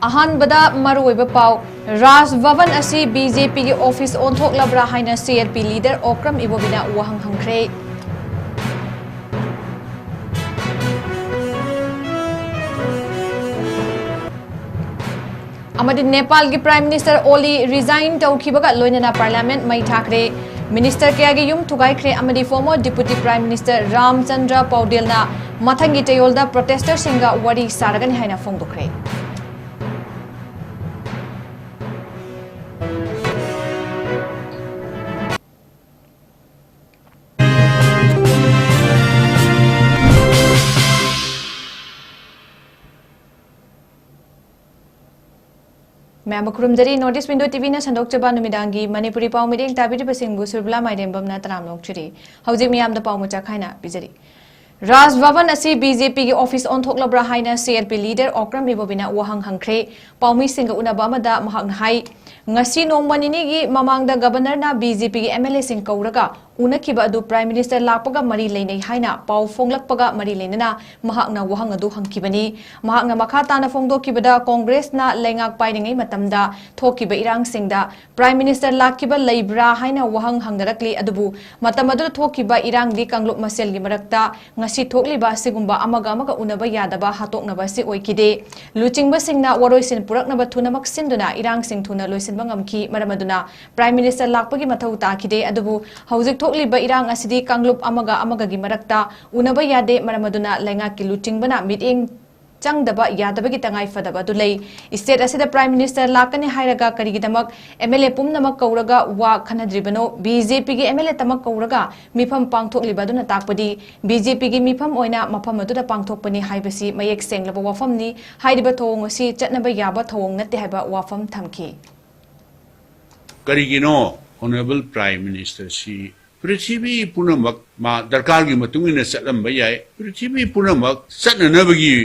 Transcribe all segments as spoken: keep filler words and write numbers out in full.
ꯑꯍꯥꯟꯕꯗ ꯃꯔꯨꯑꯣꯏꯕ ꯄꯥꯎ, ꯔꯥꯖ ꯚꯕꯟ ꯑꯁꯤ ꯕꯤ ꯖꯦ ꯄꯤꯒꯤ ꯑꯣꯐꯤꯁ ꯑꯣꯟꯊꯣꯛꯂꯕ꯭ꯔꯥ ꯍꯥꯏꯅ C L P leader Okram ꯏꯕꯣꯕꯤꯅ ꯋꯥꯍꯪ ꯍꯪꯈ꯭ꯔꯦ꯫ ꯑꯃꯗꯤ ꯅꯦꯄꯥꯜꯒꯤ ꯄ꯭ꯔꯥꯏꯝ ꯃꯤꯅꯤꯁꯇꯔ ꯑꯣꯂꯤ ꯔꯤꯖꯥꯏꯟ ꯇꯧꯈꯤꯕꯒ ꯂꯣꯏꯅꯅ ꯄꯥꯔꯂꯤꯌꯥꯃꯦꯟꯠ ꯃꯩ ꯊꯥꯈ꯭ꯔꯦ꯫ ꯃꯤꯅꯤꯁꯇꯔ ꯀꯌꯥꯒꯤ ꯌꯨꯝ ꯊꯨꯒꯥꯏꯈ꯭ꯔꯦ ꯑꯃꯗꯤ former deputy prime minister Ramchandra ꯄꯧꯗꯦꯜꯅ ꯃꯊꯪꯒꯤ ꯆꯌꯣꯜꯗ ꯄ꯭ꯔꯣꯇꯦꯁꯇꯔꯁꯤꯡꯒ ꯋꯥꯔꯤ ꯁꯥꯔꯒꯅꯤ ꯍꯥꯏꯅ ꯐꯣꯡꯗꯣꯛꯈ꯭ꯔꯦ꯫ ꯃꯌꯥꯝꯕꯨ ꯈꯨꯔꯨꯝꯖꯔꯤ꯫ North East Window ꯇꯤ ꯚꯤꯅ ꯁꯟꯗꯣꯛꯆꯕ ꯅꯨꯃꯤꯗꯥꯡꯒꯤ ꯃꯅꯤꯄꯨꯔꯤ ꯄꯥꯎ ꯃꯤꯠꯌꯦꯡ ꯇꯥꯕꯤꯔꯤꯕꯁꯤꯡꯕꯨ ꯁꯨꯔꯕꯂꯥ ꯃꯥꯏꯔꯦꯝꯕꯝꯅ ꯇꯔꯥꯝꯅ ꯑꯣꯛꯆꯔꯤ꯫ ꯍꯧꯖꯤꯛ ꯃꯤꯌꯥꯝꯗ ꯄꯥꯎ ꯃꯆꯥ ꯈꯥꯏꯅ ꯄꯤꯖꯔꯤ꯫ ꯔꯥꯖ ꯚꯕꯟ ꯑꯁꯤ ꯕꯤ ꯖꯦ ꯄꯤꯒꯤ ꯑꯣꯐꯤꯁ ꯑꯣꯟꯊꯣꯛꯂꯕ꯭ꯔꯥ ꯍꯥꯏꯅ C L P leader Okram ꯏꯕꯣꯕꯤꯅ ꯋꯥꯍꯪ ꯍꯪꯈ꯭ꯔꯦ꯫ ꯄꯥꯎꯃꯤꯁꯤꯡꯒ ꯎꯅꯕ ꯑꯃꯗ ꯃꯍꯥꯛꯅ ꯍꯥꯏ, ꯉꯁꯤ ꯅꯣꯡꯃ ꯅꯤꯅꯤꯒꯤ ꯃꯃꯥꯡꯗ ꯒꯕꯔꯅꯔꯅ ꯕꯤ ꯖꯦ ꯄꯤꯒꯤ ꯑꯦꯝ ꯑꯦꯜ ꯑꯦꯁꯤꯡ ꯀꯧꯔꯒ ꯎꯅꯈꯤꯕ ꯑꯗꯨ ꯄ꯭ꯔꯥꯏꯝ ꯃꯤꯅꯤꯁꯇꯔ ꯂꯥꯛꯄꯒ ꯃꯔꯤ ꯂꯩꯅꯩ ꯍꯥꯏꯅ ꯄꯥꯎ ꯐꯣꯡꯂꯛꯄꯒ ꯃꯔꯤ ꯂꯩꯅꯅ ꯃꯍꯥꯛꯅ ꯋꯥꯍꯪ ꯑꯗꯨ ꯍꯪꯈꯤꯕꯅꯤ꯫ ꯃꯍꯥꯛꯅ ꯃꯈꯥ ꯇꯥꯅ ꯐꯣꯡꯗꯣꯛꯈꯤꯕꯗ, ꯀꯣꯡꯒ꯭ꯔꯦꯁꯅ ꯂꯩꯉꯥꯛ ꯄꯥꯏꯔꯤꯉꯩ ꯃꯇꯝꯗ ꯊꯣꯛꯈꯤꯕ ꯏꯔꯥꯡꯁꯤꯡꯗ ꯄ꯭ꯔꯥꯏꯝ ꯃꯤꯅꯤꯁꯇꯔ ꯂꯥꯛꯈꯤꯕ ꯂꯩꯕ꯭ꯔꯥ ꯍꯥꯏꯅ ꯋꯥꯍꯪ ꯍꯪꯅꯔꯛꯂꯤ꯫ ꯑꯗꯨꯕꯨ ꯃꯇꯝ ꯑꯗꯨꯗ ꯊꯣꯛꯈꯤꯕ ꯏꯔꯥꯡꯗꯤ ꯀꯥꯡꯂꯨꯞ ꯃꯁꯦꯜꯒꯤ ꯃꯔꯛꯇ ꯉꯁꯤ ꯊꯣꯛꯂꯤꯕ ꯑꯁꯤꯒꯨꯝꯕ ꯑꯃꯒ ꯑꯃꯒ ꯎꯅꯕ ꯌꯥꯗꯕ ꯍꯥꯠꯇꯣꯛꯅꯕ ꯑꯁꯤ ꯑꯣꯏꯈꯤꯗꯦ꯫ ꯂꯨꯆꯤꯡꯕꯁꯤꯡꯅ ꯋꯥꯔꯣꯏꯁꯤꯟ ꯄꯨꯔꯛꯅꯕ ꯊꯨꯅꯃꯛ ꯁꯤꯟꯗꯨꯅ ꯏꯔꯥꯡꯁꯤꯡ ꯊꯨꯅ ꯂꯣꯏꯁꯤꯟꯕ ꯉꯝꯈꯤ꯫ ꯃꯔꯝ ꯑꯗꯨꯅ ꯄ꯭ꯔꯥꯏꯝ ꯃꯤꯅꯤꯁꯇꯔ ꯂꯥꯛꯄꯒꯤ ꯃꯊꯧ ꯇꯥꯈꯤꯗꯦ꯫ ꯑꯗꯨꯕꯨ ꯍꯧꯖꯤꯛ ꯊꯣꯛꯂꯤꯕ ꯏꯔꯥꯡ ꯑꯁꯤꯗꯤ ꯀꯥꯡꯂꯨꯞ ꯑꯃꯒ ꯑꯃꯒꯒꯤ ꯃꯔꯛꯇ ꯎꯅꯕ ꯌꯥꯗꯦ꯫ ꯃꯔꯝ ꯑꯗꯨꯅ ꯂꯩꯉꯥꯛꯀꯤ ꯂꯨꯆꯤꯡꯕꯅ ꯃꯤꯠꯌꯦꯡ ꯆꯪꯗꯕ ꯌꯥꯗꯕꯒꯤ ꯇꯉꯥꯏ ꯐꯗꯕ ꯑꯗꯨ ꯂꯩ꯫ ꯁ꯭ꯇꯦꯠ ꯑꯁꯤꯗ ꯄ꯭ꯔꯥꯏꯝ ꯃꯤꯅꯤꯁꯇꯔ ꯂꯥꯛꯀꯅꯤ ꯍꯥꯏꯔꯒ ꯀꯔꯤꯒꯤꯗꯃꯛ ꯑꯦꯝ ꯑꯦꯜ ꯑꯦ ꯄꯨꯝꯅꯃꯛ ꯀꯧꯔꯒ ꯋꯥ ꯈꯟꯅꯗ꯭ꯔꯤꯕꯅꯣ? ꯕꯤ ꯖꯦ ꯄꯤꯒꯤ ꯑꯦꯝ ꯑꯦꯜ ꯑꯦ ꯇꯃꯛ ꯀꯧꯔꯒ ꯃꯤꯐꯝ ꯄꯥꯡꯊꯣꯛꯂꯤꯕ ꯑꯗꯨꯅ ꯇꯥꯛꯄꯗꯤ ꯕꯤ ꯖꯦ ꯄꯤꯒꯤ ꯃꯤꯐꯝ ꯑꯣꯏꯅ ꯃꯐꯝ ꯑꯗꯨꯗ ꯄꯥꯡꯊꯣꯛꯄꯅꯤ ꯍꯥꯏꯕꯁꯤ ꯃꯌꯦꯛ ꯁꯦꯡꯂꯕ ꯋꯥꯐꯝꯅꯤ꯫ ꯍꯥꯏꯔꯤꯕ ꯊꯧꯑꯣꯡ ꯑꯁꯤ ꯆꯠꯅꯕ ꯌꯥꯕ ꯊꯧꯑꯣꯡ ꯅꯠꯇꯦ ꯍꯥꯏꯕ ꯋꯥꯐꯝ ꯊꯝꯈꯤ꯫ ꯀꯔꯤꯒꯤꯅꯣ Honourable Prime Minister ꯁꯤ ꯄ꯭ꯔꯤꯊꯤꯕꯤ ꯄꯨꯝꯅꯃꯛ ꯃꯥ ꯗꯔꯀꯥꯔꯒꯤ ꯃꯇꯨꯡ ꯏꯟꯅ ꯆꯠꯂꯝꯕ ꯌꯥꯏ꯫ ꯄ꯭ꯔꯤꯊꯤꯕꯤ ꯄꯨꯝꯅꯃꯛ ꯆꯠꯅꯅꯕꯒꯤ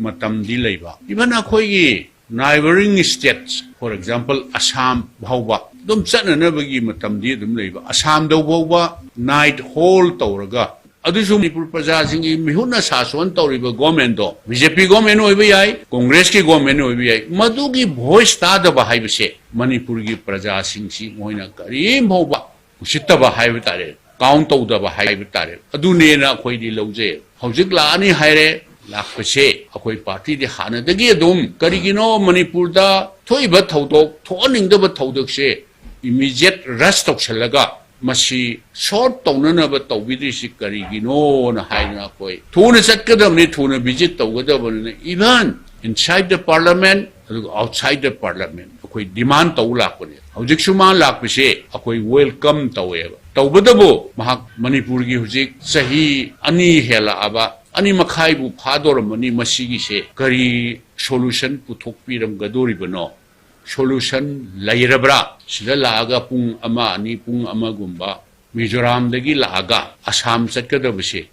ꯃꯇꯝꯗꯤ ꯂꯩꯕ꯫ Even ꯑꯩꯈꯣꯏꯒꯤ neighbouring states, for example, Assam ꯐꯥꯎꯕ ꯑꯗꯨꯝ ꯆꯠꯅꯅꯕꯒꯤ ꯃꯇꯝꯗꯤ ꯑꯗꯨꯝ ꯂꯩꯕ꯫ ꯑꯁꯥꯝꯗ ꯐꯥꯎꯕ night hall ꯇꯧꯔꯒ ꯑꯗꯨꯁꯨ ꯃꯅꯤꯄꯨꯔ ꯄ꯭ꯔꯖꯥꯁꯤꯡꯒꯤ ꯃꯤꯍꯨꯠꯅ ꯁꯥꯁꯣꯟ ꯇꯧꯔꯤꯕ ꯒꯣꯔꯃꯦꯟꯗꯣ ꯕꯤ ꯖꯦ ꯄꯤ ꯒꯣꯔꯃꯦꯟ ꯑꯣꯏꯕ ꯌꯥꯏ, ꯀꯣꯡꯒ꯭ꯔꯦꯁꯀꯤ ꯒꯣꯔꯃꯦꯟ ꯑꯣꯏꯕ ꯌꯥꯏ, ꯃꯗꯨꯒꯤ ꯚꯣꯏꯁ ꯇꯥꯗꯕ ꯍꯥꯏꯕꯁꯦ ꯃꯅꯤꯄꯨꯔꯒꯤ ꯄ꯭ꯔꯖꯥꯁꯤꯡꯁꯤ ꯃꯣꯏꯅ ꯀꯔꯤꯝ ꯐꯥꯎꯕ ꯎꯁꯤꯠꯇꯕ ꯍꯥꯏꯕ ꯇꯥꯔꯦ, ꯀꯥꯎꯟ ꯇꯧꯗꯕ ꯍꯥꯏꯕ ꯇꯥꯔꯦ, ꯑꯗꯨꯅꯦꯅ ꯑꯩꯈꯣꯏꯗꯤ ꯂꯧꯖꯩ꯫ ꯍꯧꯖꯤꯛ ꯂꯥꯛꯑꯅꯤ ꯍꯥꯏꯔꯦ, ꯂꯥꯛꯄꯁꯦ ꯑꯩꯈꯣꯏ ꯄꯥꯔꯇꯤꯗꯤ ꯍꯥꯟꯅꯗꯒꯤ ꯑꯗꯨꯝ, ꯀꯔꯤꯒꯤꯅꯣ ꯃꯅꯤꯄꯨꯔꯗ ꯊꯣꯛꯏꯕ ꯊꯧꯗꯣꯛ, ꯊꯣꯛꯍꯟꯅꯤꯡꯗꯕ ꯊꯧꯗꯣꯛꯁꯦ ꯏꯃꯤꯖꯤꯌꯦꯠ ꯔꯁ ꯇꯧꯁꯜꯂꯒ ꯃꯁꯤ ꯁꯣꯔꯠ ꯇꯧꯅꯅꯕ ꯇꯧꯕꯤꯗ꯭ꯔꯤꯁꯤ ꯀꯔꯤꯒꯤꯅꯣꯅ ꯍꯥꯏꯗꯅ ꯑꯩꯈꯣꯏ ꯊꯨꯅ ꯆꯠꯀꯗꯕꯅꯤ, ꯊꯨꯅ visit ꯇꯧꯒꯗꯕꯅꯤꯅ, even inside the parliament ꯑꯗꯨꯒ outside the parliament ꯑꯩꯈꯣꯏ ꯗꯤꯃꯥꯟ ꯇꯧ ꯂꯥꯛꯄꯅꯦ꯫ ꯍꯧꯖꯤꯛꯁꯨ ꯃꯥ ꯂꯥꯛꯄꯁꯦ ꯑꯩꯈꯣꯏ ꯋꯦꯜꯀꯝ ꯇꯧꯋꯦꯕ꯫ ꯇꯧꯕꯇꯕꯨ ꯃꯍꯥꯛ ꯃꯅꯤꯄꯨꯔꯒꯤ ꯍꯧꯖꯤꯛ ꯆꯍꯤ ꯑꯅꯤ ꯍꯦꯜꯂꯛꯑꯕ, ꯑꯅꯤ ꯃꯈꯥꯏꯕꯨ ꯐꯥꯗꯧꯔꯝꯕꯅꯤ, ꯃꯁꯤꯒꯤꯁꯦ ꯀꯔꯤ ꯁꯣꯂꯨꯁꯟ ꯄꯨꯊꯣꯛꯄꯤꯔꯝꯒꯗꯣꯔꯤꯕꯅꯣ? ꯁꯣꯂꯨꯁꯟ ꯂꯩꯔꯕ꯭ꯔꯥ? ꯁꯤꯗ ꯂꯥꯛꯑꯒ ꯄꯨꯡ ꯑꯃ, ꯑꯅꯤ, ꯄꯨꯡ ꯑꯃꯒꯨꯝꯕ ꯃꯤꯖꯣꯔꯥꯝꯗꯒꯤ ꯂꯥꯛꯑꯒ ꯑꯁꯥꯝ ꯆꯠꯀꯗꯕꯁꯦ,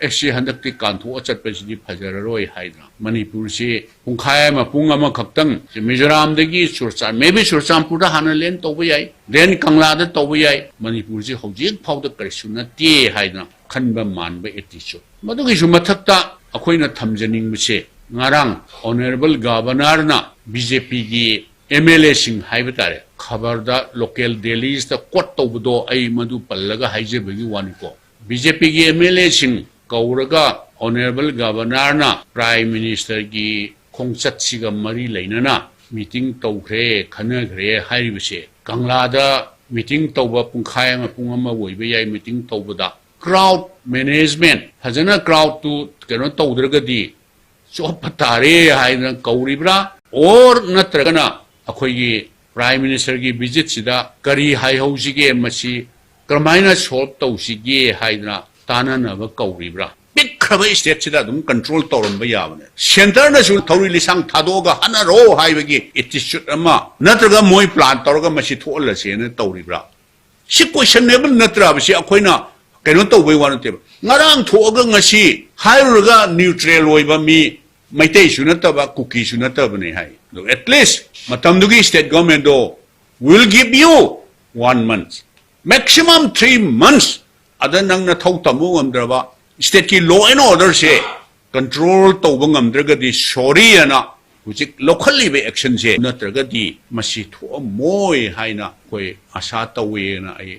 ꯑꯦ, ꯁꯤ ꯍꯟꯗꯛꯇꯤ ꯀꯥꯟꯊꯣꯛꯑ ꯆꯠꯄꯁꯤꯗꯤ ꯐꯖꯔꯔꯣꯏ ꯍꯥꯏꯗꯅ ꯃꯅꯤꯄꯨꯔꯁꯤ ꯄꯨꯡꯈꯥꯏ ꯑꯃ, ꯄꯨꯡ ꯑꯃꯈꯛꯇꯪ ꯁꯤ ꯃꯤꯖꯣꯔꯥꯝꯗꯒꯤ ꯆꯨꯔꯆꯥꯟ-, maybe ꯆꯨꯔꯆꯥꯟꯄꯨꯔꯗ ꯍꯥꯟꯅ ꯂꯦꯟ ꯇꯧꯕ ꯌꯥꯏ, then ꯀꯪꯂꯥꯗ ꯇꯧꯕ ꯌꯥꯏ, ꯃꯅꯤꯄꯨꯔꯁꯤ ꯍꯧꯖꯤꯛ ꯐꯥꯎꯗ ꯀꯔꯤꯁꯨ ꯅꯠꯇꯦ ꯍꯥꯏꯗꯅ ꯈꯟꯕ ꯃꯥꯟꯕ ꯑꯦꯇꯤꯆꯨꯠ꯫ ꯃꯗꯨꯒꯤꯁꯨ ꯃꯊꯛꯇ ꯑꯩꯈꯣꯏꯅ ꯊꯝꯖꯅꯤꯡꯕꯁꯦ, ꯉꯔꯥꯡ ꯑꯣꯅꯔꯦꯕꯜ ꯒꯕꯔꯅꯔꯅ ꯕꯤ ꯖꯦ ꯄꯤꯒꯤ ꯑꯦꯝ ꯑꯦꯜ ꯑꯦꯁꯤꯡ ꯍꯥꯏꯕ ꯇꯥꯔꯦ, ꯈꯕꯔꯗ ꯂꯣꯀꯦꯜ ꯗꯦꯂꯤꯁꯇ ꯀꯣꯠ ꯇꯧꯕꯗꯣ ꯑꯩ ꯃꯗꯨ ꯄꯜꯂꯒ ꯍꯥꯏꯖꯕꯒꯤ ꯋꯥꯅꯤꯀꯣ, ꯕꯤ ꯖꯦ ꯄꯤꯒꯤ ꯑꯦꯝ ꯑꯦꯜ ꯑꯦꯁꯤꯡ ꯀꯧꯔꯒ ꯑꯣꯅꯔꯦꯕꯜ ꯒꯕꯔꯅꯔꯅ ꯄ꯭ꯔꯥꯏꯝ ꯃꯤꯅꯤꯁꯇꯔꯒꯤ ꯈꯣꯡꯆꯠꯁꯤꯒ ꯃꯔꯤ ꯂꯩꯅꯅ ꯃꯤꯇꯤꯡ ꯇꯧꯈ꯭ꯔꯦ, ꯈꯟꯅꯈ꯭ꯔꯦ ꯍꯥꯏꯔꯤꯕꯁꯦ, ꯀꯪꯂꯥꯗ ꯃꯤꯇꯤꯡ ꯇꯧꯕ ꯄꯨꯡꯈꯥꯏ ꯑꯃ, ꯄꯨꯡ ꯑꯃ ꯑꯣꯏꯕ ꯌꯥꯏ ꯃꯤꯇꯤꯡ ꯇꯧꯕꯗ꯫ ꯀ꯭ꯔꯥꯎꯗ ꯃꯦꯅꯦꯖꯃꯦꯟ ꯐꯖꯅ ꯀ꯭ꯔꯥꯎꯗꯇꯨ ꯀꯩꯅꯣ ꯇꯧꯗ꯭ꯔꯒꯗꯤ ꯆꯣꯞꯄ ꯇꯥꯔꯦ ꯍꯥꯏꯗꯅ ꯀꯧꯔꯤꯕ꯭ꯔꯥ? ꯑꯣꯔ ꯅꯠꯇ꯭ꯔꯒꯅ ꯑꯩꯈꯣꯏꯒꯤ ꯄ꯭ꯔꯥꯏꯝ ꯃꯤꯅꯤꯁꯇꯔꯒꯤ ꯚꯤꯖꯤꯠꯁꯤꯗ ꯀꯔꯤ ꯍꯥꯏꯍꯧꯁꯤꯒꯦ, ꯃꯁꯤ ꯀꯔꯝꯍꯥꯏꯅ ꯁꯣꯜꯕ ꯇꯧꯁꯤꯒꯦ ꯍꯥꯏꯗꯅ ꯇꯥꯟꯅꯅꯕ ꯀꯧꯔꯤꯕ꯭ꯔꯥ? ꯄꯤꯛꯈ꯭ꯔꯕ ꯁ꯭ꯇꯦꯠꯁꯤꯗ ꯑꯗꯨꯝ ꯀꯟꯇ꯭ꯔꯣꯜ ꯇꯧꯔꯝꯕ ꯌꯥꯕꯅꯦ꯫ ꯁꯦꯟꯇꯔꯅꯁꯨ ꯊꯧꯔꯤ ꯂꯤꯁꯥꯡ ꯊꯥꯗꯣꯛꯑꯒ ꯍꯥꯠꯅꯔꯣ ꯍꯥꯏꯕꯒꯤ ꯑꯦꯇꯤꯆꯨꯠ ꯑꯃ, ꯅꯠꯇ꯭ꯔꯒ ꯃꯣꯏ ꯄ꯭ꯂꯥꯟ ꯇꯧꯔꯒ ꯃꯁꯤ ꯊꯣꯛꯍꯜꯂꯁꯦꯅ ꯇꯧꯔꯤꯕ꯭ꯔꯥ? ꯁꯤ ꯀꯣꯏꯁꯟꯅꯦꯕꯜ ꯅꯠꯇ꯭ꯔꯕ? ꯁꯤ ꯑꯩꯈꯣꯏꯅ ꯀꯩꯅꯣ ꯇꯧꯕꯩ ꯋꯥ ꯅꯠꯇꯦꯕ꯫ ꯉꯔꯥꯡ ꯊꯣꯛꯑꯒ ꯉꯁꯤ ꯍꯥꯏꯔꯨꯔꯒ ꯅ꯭ꯌꯨꯇ꯭ꯔꯦꯜ ꯑꯣꯏꯕ ꯃꯤ, ꯃꯩꯇꯩꯁꯨ ꯅꯠꯇꯕ, ꯀꯨꯀꯤꯁꯨ ꯅꯠꯇꯕꯅꯤ ꯍꯥꯏ꯫ ꯑꯗꯣ at least ꯃꯇꯝꯗꯨꯒꯤ state ꯒꯣꯔꯃꯦꯟꯗꯣ will give you one month, maximum three months ꯑꯗ ꯅꯪ ꯅꯊꯧ ꯇꯝꯕ ꯉꯝꯗ꯭ꯔꯕ, state ꯀꯤ law and order say control ꯇꯧꯕ ꯉꯝꯗ꯭ꯔꯒꯗꯤ sorry ꯍꯥꯏꯅ ꯍꯧꯖꯤꯛ ꯂꯧꯈꯠꯂꯤꯕ action ꯁꯦ ꯅꯠꯇ꯭ꯔꯒꯗꯤ ꯃꯁꯤ ꯊꯣꯛꯑꯝꯃꯣꯏ ꯍꯥꯏꯅ ꯑꯩꯈꯣꯏ ꯑꯥꯁꯥ ꯇꯧꯋꯦꯅ ꯑꯩ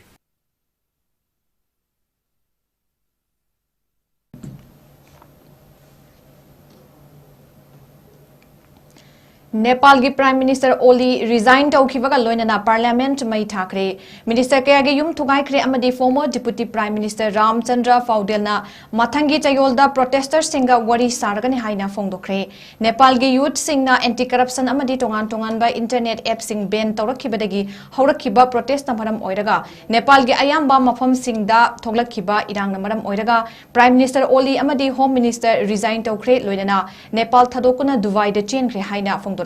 ꯅꯦꯄꯥꯜꯒꯤ Prime Minister Oli resign ꯇꯧꯈꯤꯕꯒ ꯂꯣꯏꯅꯅ Parliament ꯃꯩ ꯊꯥꯈ꯭ꯔꯦ꯫ Minister ꯀꯌꯥꯒꯤ ꯌꯨꯝ ꯊꯨꯒꯥꯏꯈ꯭ꯔꯦ ꯑꯃꯗꯤ former Deputy Prime Minister ꯔꯥꯝꯆꯟꯗ꯭ꯔ ꯄꯧꯗꯦꯜꯅ ꯃꯊꯪꯒꯤ ꯆꯌꯣꯜꯗ protester ꯁꯤꯡꯒ ꯋꯥꯔꯤ ꯁꯥꯔꯒꯅꯤ ꯍꯥꯏꯅ ꯐꯣꯡꯗꯣꯛꯈ꯭ꯔꯦ꯫ ꯅꯦꯄꯥꯜꯒꯤ youth ꯁꯤꯡꯅ anti corruption ꯑꯃꯗꯤ ꯇꯣꯉꯥꯟ ꯇꯣꯉꯥꯟꯕ internet app ꯁꯤꯡ ban ꯇꯧꯔꯛꯈꯤꯕꯗꯒꯤ ꯍꯧꯔꯛꯈꯤꯕ protest ꯅ ꯃꯔꯝ ꯑꯣꯏꯔꯒ ꯅꯦꯄꯥꯜꯒꯤ ꯑꯌꯥꯝꯕ ꯃꯐꯝꯁꯤꯡꯗ ꯊꯣꯛꯂꯛꯈꯤꯕ ꯏꯔꯥꯡꯅ ꯃꯔꯝ ꯑꯣꯏꯔꯒ Prime Minister Oli ꯑꯃꯗꯤ Home Minister resign ꯇꯧꯈ꯭ꯔꯦ꯫ ꯂꯣꯏꯅꯅ ꯅꯦꯄꯥꯜ ꯊꯥꯗꯣꯛꯇꯨꯅ ꯗꯨꯕꯥꯏꯗ ꯆꯦꯟꯈ꯭ꯔꯦ ꯍꯥꯏꯅ ꯐꯣꯡꯗꯣꯔꯛꯈ꯭ꯔꯦ꯫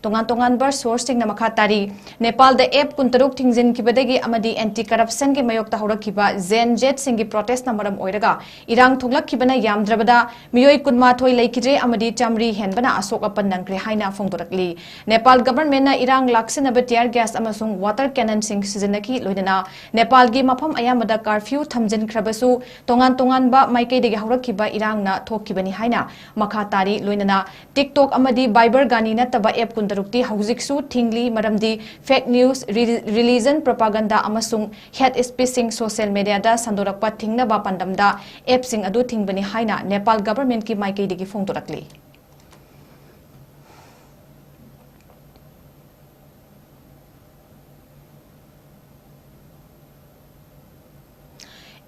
ꯇꯣꯉꯥꯟ ꯇꯣꯉꯥꯟꯕ source ꯁꯤꯡꯅ ꯃꯈꯥ ꯇꯥꯔꯤ, ꯅꯦꯄꯥꯜꯗ app ꯀꯨꯟꯇꯔꯨꯛ ꯊꯤꯡꯖꯤꯟꯈꯤꯕꯗꯒꯤ ꯑꯃꯗꯤ anti corruption ꯒꯤ ꯃꯥꯌꯣꯛꯇ ꯍꯧꯔꯛꯈꯤꯕ Gen Z ꯁꯤꯡꯒꯤ protest ꯅ ꯃꯔꯝ ꯑꯣꯏꯔꯒ ꯏꯔꯥꯡ ꯊꯣꯛꯂꯛꯈꯤꯕꯅ ꯌꯥꯝꯗ꯭ꯔꯕꯗ ꯃꯤꯑꯣꯏ ꯀꯨꯟꯃꯥꯊꯣꯏ ꯂꯩꯈꯤꯗ꯭ꯔꯦ ꯑꯃꯗꯤ ꯆꯥꯃꯔꯤ ꯍꯦꯟꯕꯅ ꯑꯁꯣꯛ ꯑꯄꯟ ꯅꯪꯈ꯭ꯔꯦ ꯍꯥꯏꯅ ꯐꯣꯡꯗꯣꯔꯛꯂꯤ꯫ ꯅꯦꯄꯥꯜ government ꯅ ꯏꯔꯥꯡ ꯂꯥꯛꯁꯤꯟꯅꯕ tear gas ꯑꯃꯁꯨꯡ water cannon ꯁꯤꯡ ꯁꯤꯖꯤꯟꯅꯈꯤ꯫ ꯂꯣꯏꯅꯅ ꯅꯦꯄꯥꯜꯒꯤ ꯃꯐꯝ ꯑꯌꯥꯝꯕꯗ curfew ꯊꯝꯖꯤꯟꯈ꯭ꯔꯕꯁꯨ ꯇꯣꯉꯥꯟ ꯇꯣꯉꯥꯟꯕ ꯃꯥꯏꯀꯩꯗꯒꯤ ꯍꯧꯔꯛꯈꯤꯕ ꯏꯔꯥꯡꯅ ꯊꯣꯛꯈꯤꯕꯅꯤ ꯍꯥꯏꯅ ꯃꯈꯥ ꯇꯥꯔꯤ꯫ ꯂꯣꯏꯅꯅ TikTok ꯑꯃꯗꯤ Viber ꯒꯥꯅꯤ ꯅꯠꯇꯕ app ꯀꯨꯟꯇꯔꯨꯛꯇꯤ ꯍꯧꯖꯤꯛꯁꯨ ꯊꯤꯡꯂꯤ, ꯃꯔꯝꯗꯤ fake news, re-, religion propaganda ꯑꯃꯁꯨꯡ hate speech ꯁꯤꯡ social media ꯗ ꯁꯟꯗꯣꯔꯛꯄ ꯊꯤꯡꯅꯕ ꯄꯥꯟꯗꯝꯗ app ꯁꯤꯡ ꯑꯗꯨ ꯊꯤꯡꯕꯅꯤ ꯍꯥꯏꯅ ꯅꯦꯄꯥꯜ government ꯀꯤ ꯃꯥꯏꯀꯩꯗꯒꯤ ꯐꯣꯡꯗꯣꯔꯛꯂꯤ꯫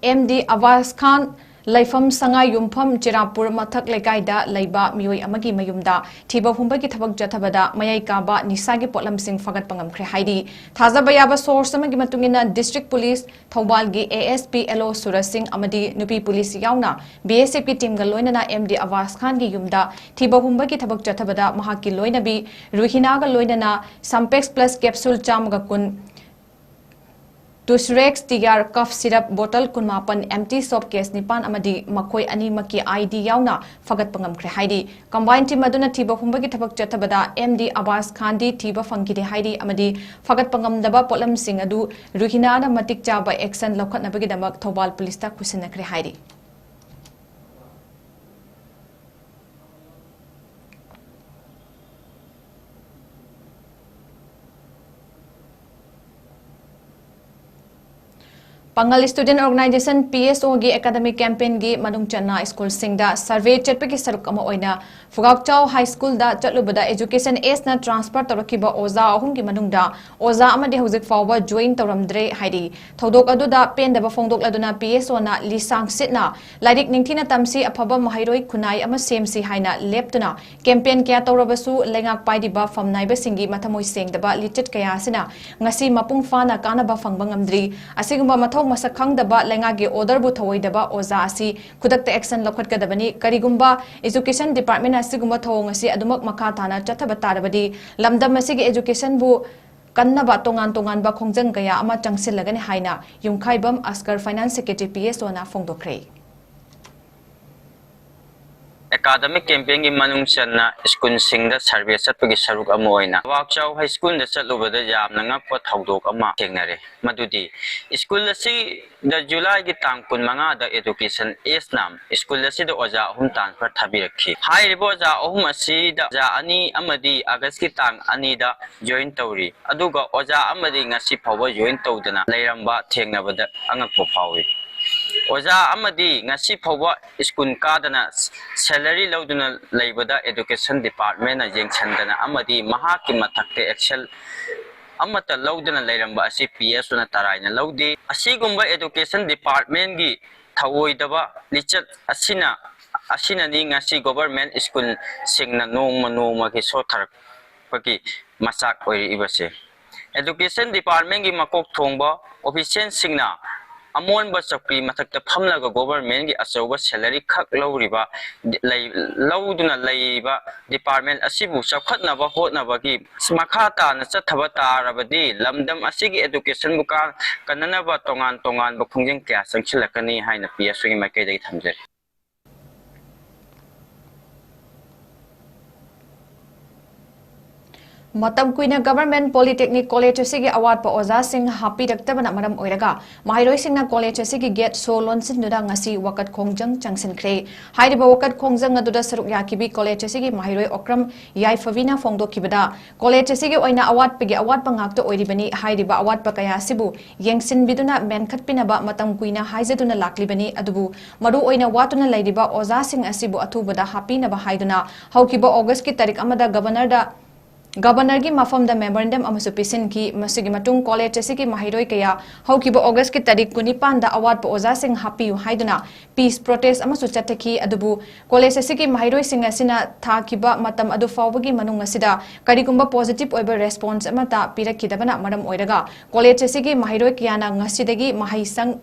ꯑꯦꯝ ꯗꯤ ꯑꯕꯥꯁ ꯈꯥꯟ ꯂꯩꯐꯝ ꯁꯉꯥꯏ ꯌꯨꯝꯐꯝ ꯆꯤꯔꯥꯄꯨꯔ ꯃꯊꯛ ꯂꯩꯀꯥꯏꯗ ꯂꯩꯕ ꯃꯤꯑꯣꯏ ꯑꯃꯒꯤ ꯃꯌꯨꯝꯗ ꯊꯤꯕ ꯍꯨꯝꯕꯒꯤ ꯊꯕꯛ ꯆꯠꯊꯕꯗ ꯃꯌꯥꯏ ꯀꯥꯕ ꯅꯤꯁꯥꯒꯤ ꯄꯣꯠꯂꯝꯁꯤꯡ ꯐꯥꯒꯠꯄ ꯉꯝꯈ꯭ꯔꯦ ꯍꯥꯏꯔꯤ꯫ ꯊꯥꯖꯕ ꯌꯥꯕ source ꯑꯃꯒꯤ ꯃꯇꯨꯡ ꯏꯟꯅ, district police ꯊꯧꯕꯥꯜꯒꯤ A S P L O ꯁꯨꯔꯖ ꯁꯤꯡ ꯑꯃꯗꯤ ꯅꯨꯄꯤ police ꯌꯥꯎꯅ B S F ꯀꯤ team ꯒ ꯂꯣꯏꯅꯅ ꯑꯦꯝ ꯗꯤ ꯑꯕꯥꯁ ꯈꯥꯟꯒꯤ ꯌꯨꯝꯗ ꯊꯤꯕ ꯍꯨꯝꯕꯒꯤ ꯊꯕꯛ ꯆꯠꯊꯕꯗ ꯃꯍꯥꯛꯀꯤ ꯂꯣꯏꯅꯕꯤ ꯔꯨꯍꯤꯅꯥꯒ ꯂꯣꯏꯅꯅ Sampex Plus capsule ꯆꯥꯝꯃꯒ ꯀꯨꯟ, Tusirex Tiger cough syrup bottle ꯀꯨꯟꯃꯥꯄꯟ, empty soap case ꯅꯤꯄꯥꯟ ꯑꯃꯗꯤ ꯃꯈꯣꯏ ꯑꯅꯤꯃꯛꯀꯤ ID ꯌꯥꯎꯅ ꯐꯒꯠꯄ ꯉꯝꯈ꯭ꯔꯦ ꯍꯥꯏꯔꯤ꯫ Combined team ꯑꯗꯨꯅ ꯊꯤꯕ ꯍꯨꯝꯕꯒꯤ ꯊꯕꯛ ꯆꯠꯊꯕꯗ MD ꯑꯕꯥꯁ ꯈꯥꯟꯗꯤ ꯊꯤꯕ ꯐꯪꯈꯤꯗꯦ ꯍꯥꯏꯔꯤ ꯑꯃꯗꯤ ꯐꯒꯠꯄ ꯉꯝꯗꯕ ꯄꯣꯠꯂꯝꯁꯤꯡ ꯑꯗꯨ ꯔꯨꯍꯤꯅꯥꯅ ꯃꯇꯤꯛ ꯆꯥꯕ action ꯂꯧꯈꯠꯅꯕꯒꯤꯗꯃꯛ ꯊꯧꯕꯥꯜ ꯄꯨꯂꯤꯁꯇ ꯈꯨꯠꯁꯤꯟꯅꯈ꯭ꯔꯦ ꯍꯥꯏꯔꯤ꯫ ꯄꯥꯡꯒꯜ Student Organisation, PSO ꯒꯤ academic campaign ꯒꯤ ꯃꯅꯨꯡ ꯆꯟꯅ ꯁ꯭ꯀꯨꯜꯁꯤꯡꯗ survey ꯆꯠꯄꯒꯤ ꯁꯔꯨꯛ ꯑꯃ ꯑꯣꯏꯅ ꯐꯨꯒꯥꯛꯆꯥꯎ High School ꯗ ꯆꯠꯂꯨꯕꯗ Education S ꯅ transfer ꯇꯧꯔꯛꯈꯤꯕ ꯑꯣꯖꯥ ꯑꯍꯨꯝꯒꯤ ꯃꯅꯨꯡꯗ ꯑꯣꯖꯥ ꯑꯃꯗꯤ ꯍꯧꯖꯤꯛ ꯐꯥꯎꯕ join ꯇꯧꯔꯝꯗ꯭ꯔꯦ ꯍꯥꯏꯔꯤ꯫ ꯊꯧꯗꯣꯛ ꯑꯗꯨꯗ ꯄꯦꯟꯗꯕ ꯐꯣꯡꯗꯣꯛꯂꯗꯨꯅ PSO ꯅ ꯂꯤꯁꯥꯡ ꯁꯤꯠꯅ ꯂꯥꯏꯔꯤꯛ ꯅꯤꯡꯊꯤꯅ ꯇꯝꯁꯤ, ꯑꯐꯕ ꯃꯍꯩꯔꯣꯏ ꯈꯨꯟꯅꯥꯏ ꯑꯃ ꯁꯦꯝꯁꯤ ꯍꯥꯏꯅ ꯂꯦꯞꯇꯨꯅ campaign ꯀꯌꯥ ꯇꯧꯔꯕꯁꯨ ꯂꯩꯉꯥꯛ ꯄꯥꯏꯔꯤꯕ ꯐꯝꯅꯥꯏꯕꯁꯤꯡꯒꯤ ꯃꯊꯃꯣꯏ ꯁꯦꯡꯗꯕ ꯂꯤꯆꯠ ꯀꯌꯥ ꯑꯁꯤꯅ ꯉꯁꯤ ꯃꯄꯨꯡ ꯐꯥꯅ ꯀꯥꯟꯅꯕ ꯐꯪꯕ ꯉꯝꯗ꯭ꯔꯤ꯫ ꯑꯁꯤꯒꯨꯝꯕ ꯃꯊꯧ ꯃꯁꯛ ꯈꯪꯗꯕ ꯂꯩꯉꯥꯛꯀꯤ order ꯕꯨ ꯊꯧꯑꯣꯏꯗꯕ ꯑꯣꯖꯥ ꯑꯁꯤ ꯈꯨꯗꯛꯇ action ꯂꯧꯈꯠꯀꯗꯕꯅꯤ꯫ ꯀꯔꯤꯒꯨꯝꯕ Education Department ꯅ ꯑꯁꯤꯒꯨꯝꯕ ꯊꯧꯑꯣꯡ ꯑꯁꯤ ꯑꯗꯨꯃꯛ ꯃꯈꯥ ꯇꯥꯅ ꯆꯠꯊꯕ ꯇꯥꯔꯕꯗꯤ ꯂꯝꯗꯝ ꯑꯁꯤꯒꯤ education ꯕꯨ ꯀꯟꯅꯕ ꯇꯣꯉꯥꯟ ꯇꯣꯉꯥꯟꯕ ꯈꯣꯡꯖꯪ ꯀꯌꯥ ꯑꯃ ꯆꯪꯁꯤꯜꯂꯒꯅꯤ ꯍꯥꯏꯅ ꯌꯨꯝꯈꯥꯏꯕꯝ ꯑꯁꯀꯔ, Finance Secretary, PSO ꯅ ꯐꯣꯡꯗꯣꯛꯈ꯭ꯔꯦ꯫ Academic campaign ꯒꯤ ꯃꯅꯨꯡ ꯆꯟꯅ ꯁ꯭ꯀꯨꯜꯁꯤꯡꯗ survey ꯆꯠꯄꯒꯤ ꯁꯔꯨꯛ ꯑꯃ ꯑꯣꯏꯅ ꯋꯥꯛꯆꯥꯎ High School ꯗ ꯆꯠꯂꯨꯕꯗ ꯌꯥꯝꯅ ꯉꯛꯄ ꯊꯧꯗꯣꯛ ꯑꯃ ꯊꯦꯡꯅꯔꯦ꯫ ꯃꯗꯨꯗꯤ ꯁ꯭ꯀꯨꯜ ꯑꯁꯤꯗ ꯖꯨꯂꯥꯏꯒꯤ ꯇꯥꯡ ꯀꯨꯟꯃꯉꯥꯗ Education S ꯅ ꯁ꯭ꯀꯨꯜ ꯑꯁꯤꯗ ꯑꯣꯖꯥ ꯑꯍꯨꯝ transfer ꯊꯥꯕꯤꯔꯛꯈꯤ꯫ ꯍꯥꯏꯔꯤꯕ ꯑꯣꯖꯥ ꯑꯍꯨꯝ ꯑꯁꯤꯗ ꯑꯣꯖꯥ ꯑꯅꯤ ꯑꯃꯗꯤ ꯑꯥꯒꯁꯀꯤ ꯇꯥꯡ ꯑꯅꯤꯗ join ꯇꯧꯔꯤ꯫ ꯑꯗꯨꯒ ꯑꯣꯖꯥ ꯑꯃꯗꯤ ꯉꯁꯤ ꯐꯥꯎꯕ join ꯇꯧꯗꯅ ꯂꯩꯔꯝꯕ ꯊꯦꯡꯅꯕꯗ ꯑꯉꯛꯄ ꯐꯥꯎꯏ꯫ ꯑꯣꯖꯥ ꯑꯃꯗꯤ ꯉꯁꯤ ꯐꯥꯎꯕ ꯁ꯭ꯀꯨꯜ ꯀꯥꯗꯅ salary ꯂꯧꯗꯨꯅ ꯂꯩꯕꯗ Education Department ꯅ ꯌꯦꯡꯁꯤꯟꯗꯅ ꯑꯃꯗꯤ ꯃꯍꯥꯛꯀꯤ ꯃꯊꯛꯇ action ꯑꯃꯠꯇ ꯂꯧꯗꯅ ꯂꯩꯔꯝꯕ ꯑꯁꯤ PSO ꯅ ꯇꯔꯥꯏꯅ ꯂꯧꯗꯦ꯫ ꯑꯁꯤꯒꯨꯝꯕ Education Department ꯀꯤ ꯊꯧꯑꯣꯏꯗꯕ ꯂꯤꯆꯠ ꯑꯁꯤꯅ, ꯑꯁꯤꯅꯅꯤ ꯉꯁꯤ government ꯁ꯭ꯀꯨꯜꯁꯤꯡꯅ ꯅꯣꯡꯃ ꯅꯣꯡꯃꯒꯤ ꯁꯣꯠꯊꯔꯛꯄꯒꯤ ꯃꯆꯥꯛ ꯑꯣꯏꯔꯛꯏꯕꯁꯦ꯫ Education Department ꯀꯤ ꯃꯀꯣꯛ ꯊꯣꯡꯕ official ꯁꯤꯡꯅ ꯑꯃꯣꯟꯕ ꯆꯧꯀ꯭ꯔꯤ ꯃꯊꯛꯇ ꯐꯝꯂꯒ ꯒꯣꯚꯔꯟꯃꯦꯟꯒꯤ ꯑꯆꯧꯕ ꯁꯦꯂꯔꯤ ꯈꯛ ꯂꯧꯔꯤꯕ, ꯂꯩ-, ꯂꯧꯗꯨꯅ ꯂꯩꯔꯤꯕ ꯗꯤꯄꯥꯔꯠꯃꯦꯟ ꯑꯁꯤꯕꯨ ꯆꯥꯎꯈꯠꯅꯕ ꯍꯣꯠꯅꯕꯒꯤ ꯃꯈꯥ ꯇꯥꯅ ꯆꯠꯊꯕ ꯇꯥꯔꯕꯗꯤ ꯂꯝꯗꯝ ꯑꯁꯤꯒꯤ ꯑꯦꯗꯨꯀꯦꯁꯟꯕꯨ ꯀꯥ-, ꯀꯟꯅꯅꯕ ꯇꯣꯉꯥꯟ ꯇꯣꯉꯥꯟꯕ ꯈꯣꯡꯖꯪ ꯀꯌꯥ ꯆꯪꯁꯤꯜꯂꯛꯀꯅꯤ ꯍꯥꯏꯅ ꯄꯤ ꯑꯦꯁ ꯌꯨꯒꯤ ꯃꯥꯏꯀꯩꯗꯒꯤ ꯊꯝꯖꯔꯤ꯫ ꯃꯇꯝ ꯀꯨꯏꯅ ꯒꯚꯔꯟꯃꯦꯟꯠ ꯄꯣꯂꯤꯇꯦꯛꯅꯤꯛ ꯀꯣꯂꯦꯖ ꯑꯁꯤꯒꯤ ꯑꯋꯥꯠꯄ ꯑꯣꯖꯥꯁꯤꯡ ꯍꯥꯞꯄꯤꯔꯛꯇꯕꯅ ꯃꯔꯝ ꯑꯣꯏꯔꯒ ꯃꯍꯩꯔꯣꯏꯁꯤꯡꯅ ꯀꯣꯂꯦꯖ ꯑꯁꯤꯒꯤ ꯒꯦꯠ ꯁꯣ ꯂꯣꯟꯁꯤꯟꯗꯨꯅ ꯉꯁꯤ ꯋꯥꯀꯠ ꯈꯣꯡꯖꯪ ꯆꯪꯁꯤꯟꯈ꯭ꯔꯦ꯫ ꯍꯥꯏꯔꯤꯕ ꯋꯥꯀꯠ ꯈꯣꯡꯖꯪ ꯑꯗꯨꯗ ꯁꯔꯨꯛ ꯌꯥꯈꯤꯕꯤ ꯀꯣꯂꯦꯖ ꯑꯁꯤꯒꯤ ꯃꯍꯩꯔꯣꯏ ꯑꯣꯀ꯭ꯔꯝ ꯌꯥꯏꯐꯕꯤꯅ ꯐꯣꯡꯗꯣꯛꯈꯤꯕꯗ, ꯀꯣꯂꯦꯖ ꯑꯁꯤꯒꯤ ꯑꯣꯏꯅ ꯑꯋꯥꯠꯄꯒꯤ ꯑꯋꯥꯠꯄ ꯉꯥꯛꯇ ꯑꯣꯏꯔꯤꯕꯅꯤ꯫ ꯍꯥꯏꯔꯤꯕ ꯑꯋꯥꯠꯄ ꯀꯌꯥ ꯑꯁꯤꯕꯨ ꯌꯦꯡꯁꯤꯟꯕꯤꯗꯨꯅ ꯃꯦꯟꯈꯠꯄꯤꯅꯕ ꯃꯇꯝ ꯀꯨꯏꯅ ꯍꯥꯏꯖꯗꯨꯅ ꯂꯥꯛꯂꯤꯕꯅꯤ꯫ ꯑꯗꯨꯕꯨ ꯃꯔꯨ ꯑꯣꯏꯅ ꯋꯥꯠꯇꯨꯅ ꯂꯩꯔꯤꯕ ꯑꯣꯖꯥꯁꯤꯡ ꯑꯁꯤꯕꯨ ꯑꯊꯨꯕꯗ ꯍꯥꯞꯄꯤꯅꯕ ꯍꯥꯏꯗꯨꯅ ꯍꯧꯈꯤꯕ ꯑꯣꯒꯁꯀꯤ ꯇꯥꯔꯤꯛ ꯑꯃꯗ ꯒꯚꯔꯅꯔꯗ, ꯒꯚꯔꯅꯔꯒꯤ ꯃꯐꯝꯗ ꯃꯦꯃꯣꯔꯦꯟꯗꯝ ꯑꯃꯁꯨ ꯄꯤꯁꯤꯟꯈꯤ꯫ ꯃꯁꯤꯒꯤ ꯃꯇꯨꯡ ꯀꯣꯂꯦꯖ ꯑꯁꯤꯒꯤ ꯃꯍꯩꯔꯣꯏ ꯀꯌꯥ ꯍꯧꯈꯤꯕ ꯑꯣꯒꯁꯀꯤ ꯇꯥꯔꯤꯛ ꯀꯨꯟꯅꯤꯄꯥꯟꯗ ꯑꯋꯥꯠꯄ ꯑꯣꯖꯥꯁꯤꯡ ꯍꯥꯞꯄꯤꯌꯨ ꯍꯥꯏꯗꯨꯅ ꯄꯤꯁ ꯄ꯭ꯔꯣꯇꯦꯁ ꯑꯃꯁꯨ ꯆꯠꯊꯈꯤ꯫ ꯑꯗꯨꯕꯨ ꯀꯣꯂꯦꯖ ꯑꯁꯤꯒꯤ ꯃꯍꯩꯔꯣꯏꯁꯤꯡ ꯑꯁꯤꯅ ꯊꯥꯈꯤꯕ ꯃꯇꯝ ꯑꯗꯨ ꯐꯥꯎꯕꯒꯤ ꯃꯅꯨꯡ ꯑꯁꯤꯗ ꯀꯔꯤꯒꯨꯝꯕ ꯄꯣꯖꯤꯇꯤꯚ ꯑꯣꯏꯕ ꯔꯦꯁꯄꯣꯟꯁ ꯑꯃꯠꯇ ꯄꯤꯔꯛꯈꯤꯗꯕꯅ ꯃꯔꯝ ꯑꯣꯏꯔꯒ ꯀꯣꯂꯦꯖ ꯑꯁꯤꯒꯤ ꯃꯍꯩꯔꯣꯏ ꯀꯌꯥꯅ ꯉꯁꯤꯗꯒꯤ ꯃꯍꯩꯁꯪ,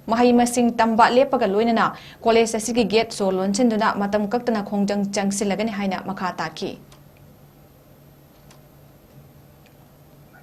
ꯃꯍꯩ ꯃꯁꯤꯡ ꯇꯝꯕ ꯂꯦꯞꯄꯒ ꯂꯣꯏꯅꯅ ꯀꯣꯂꯦꯖ ꯑꯁꯤꯒꯤ ꯒꯦꯠ ꯁꯣ ꯂꯣꯟꯁꯤꯟꯗꯨꯅ ꯃꯇꯝ ꯀꯛꯇꯅ ꯈꯣꯡꯖꯪ ꯆꯪꯁꯤꯜꯂꯒꯅꯤ ꯍꯥꯏꯅ ꯃꯈꯥ ꯇꯥꯈꯤ꯫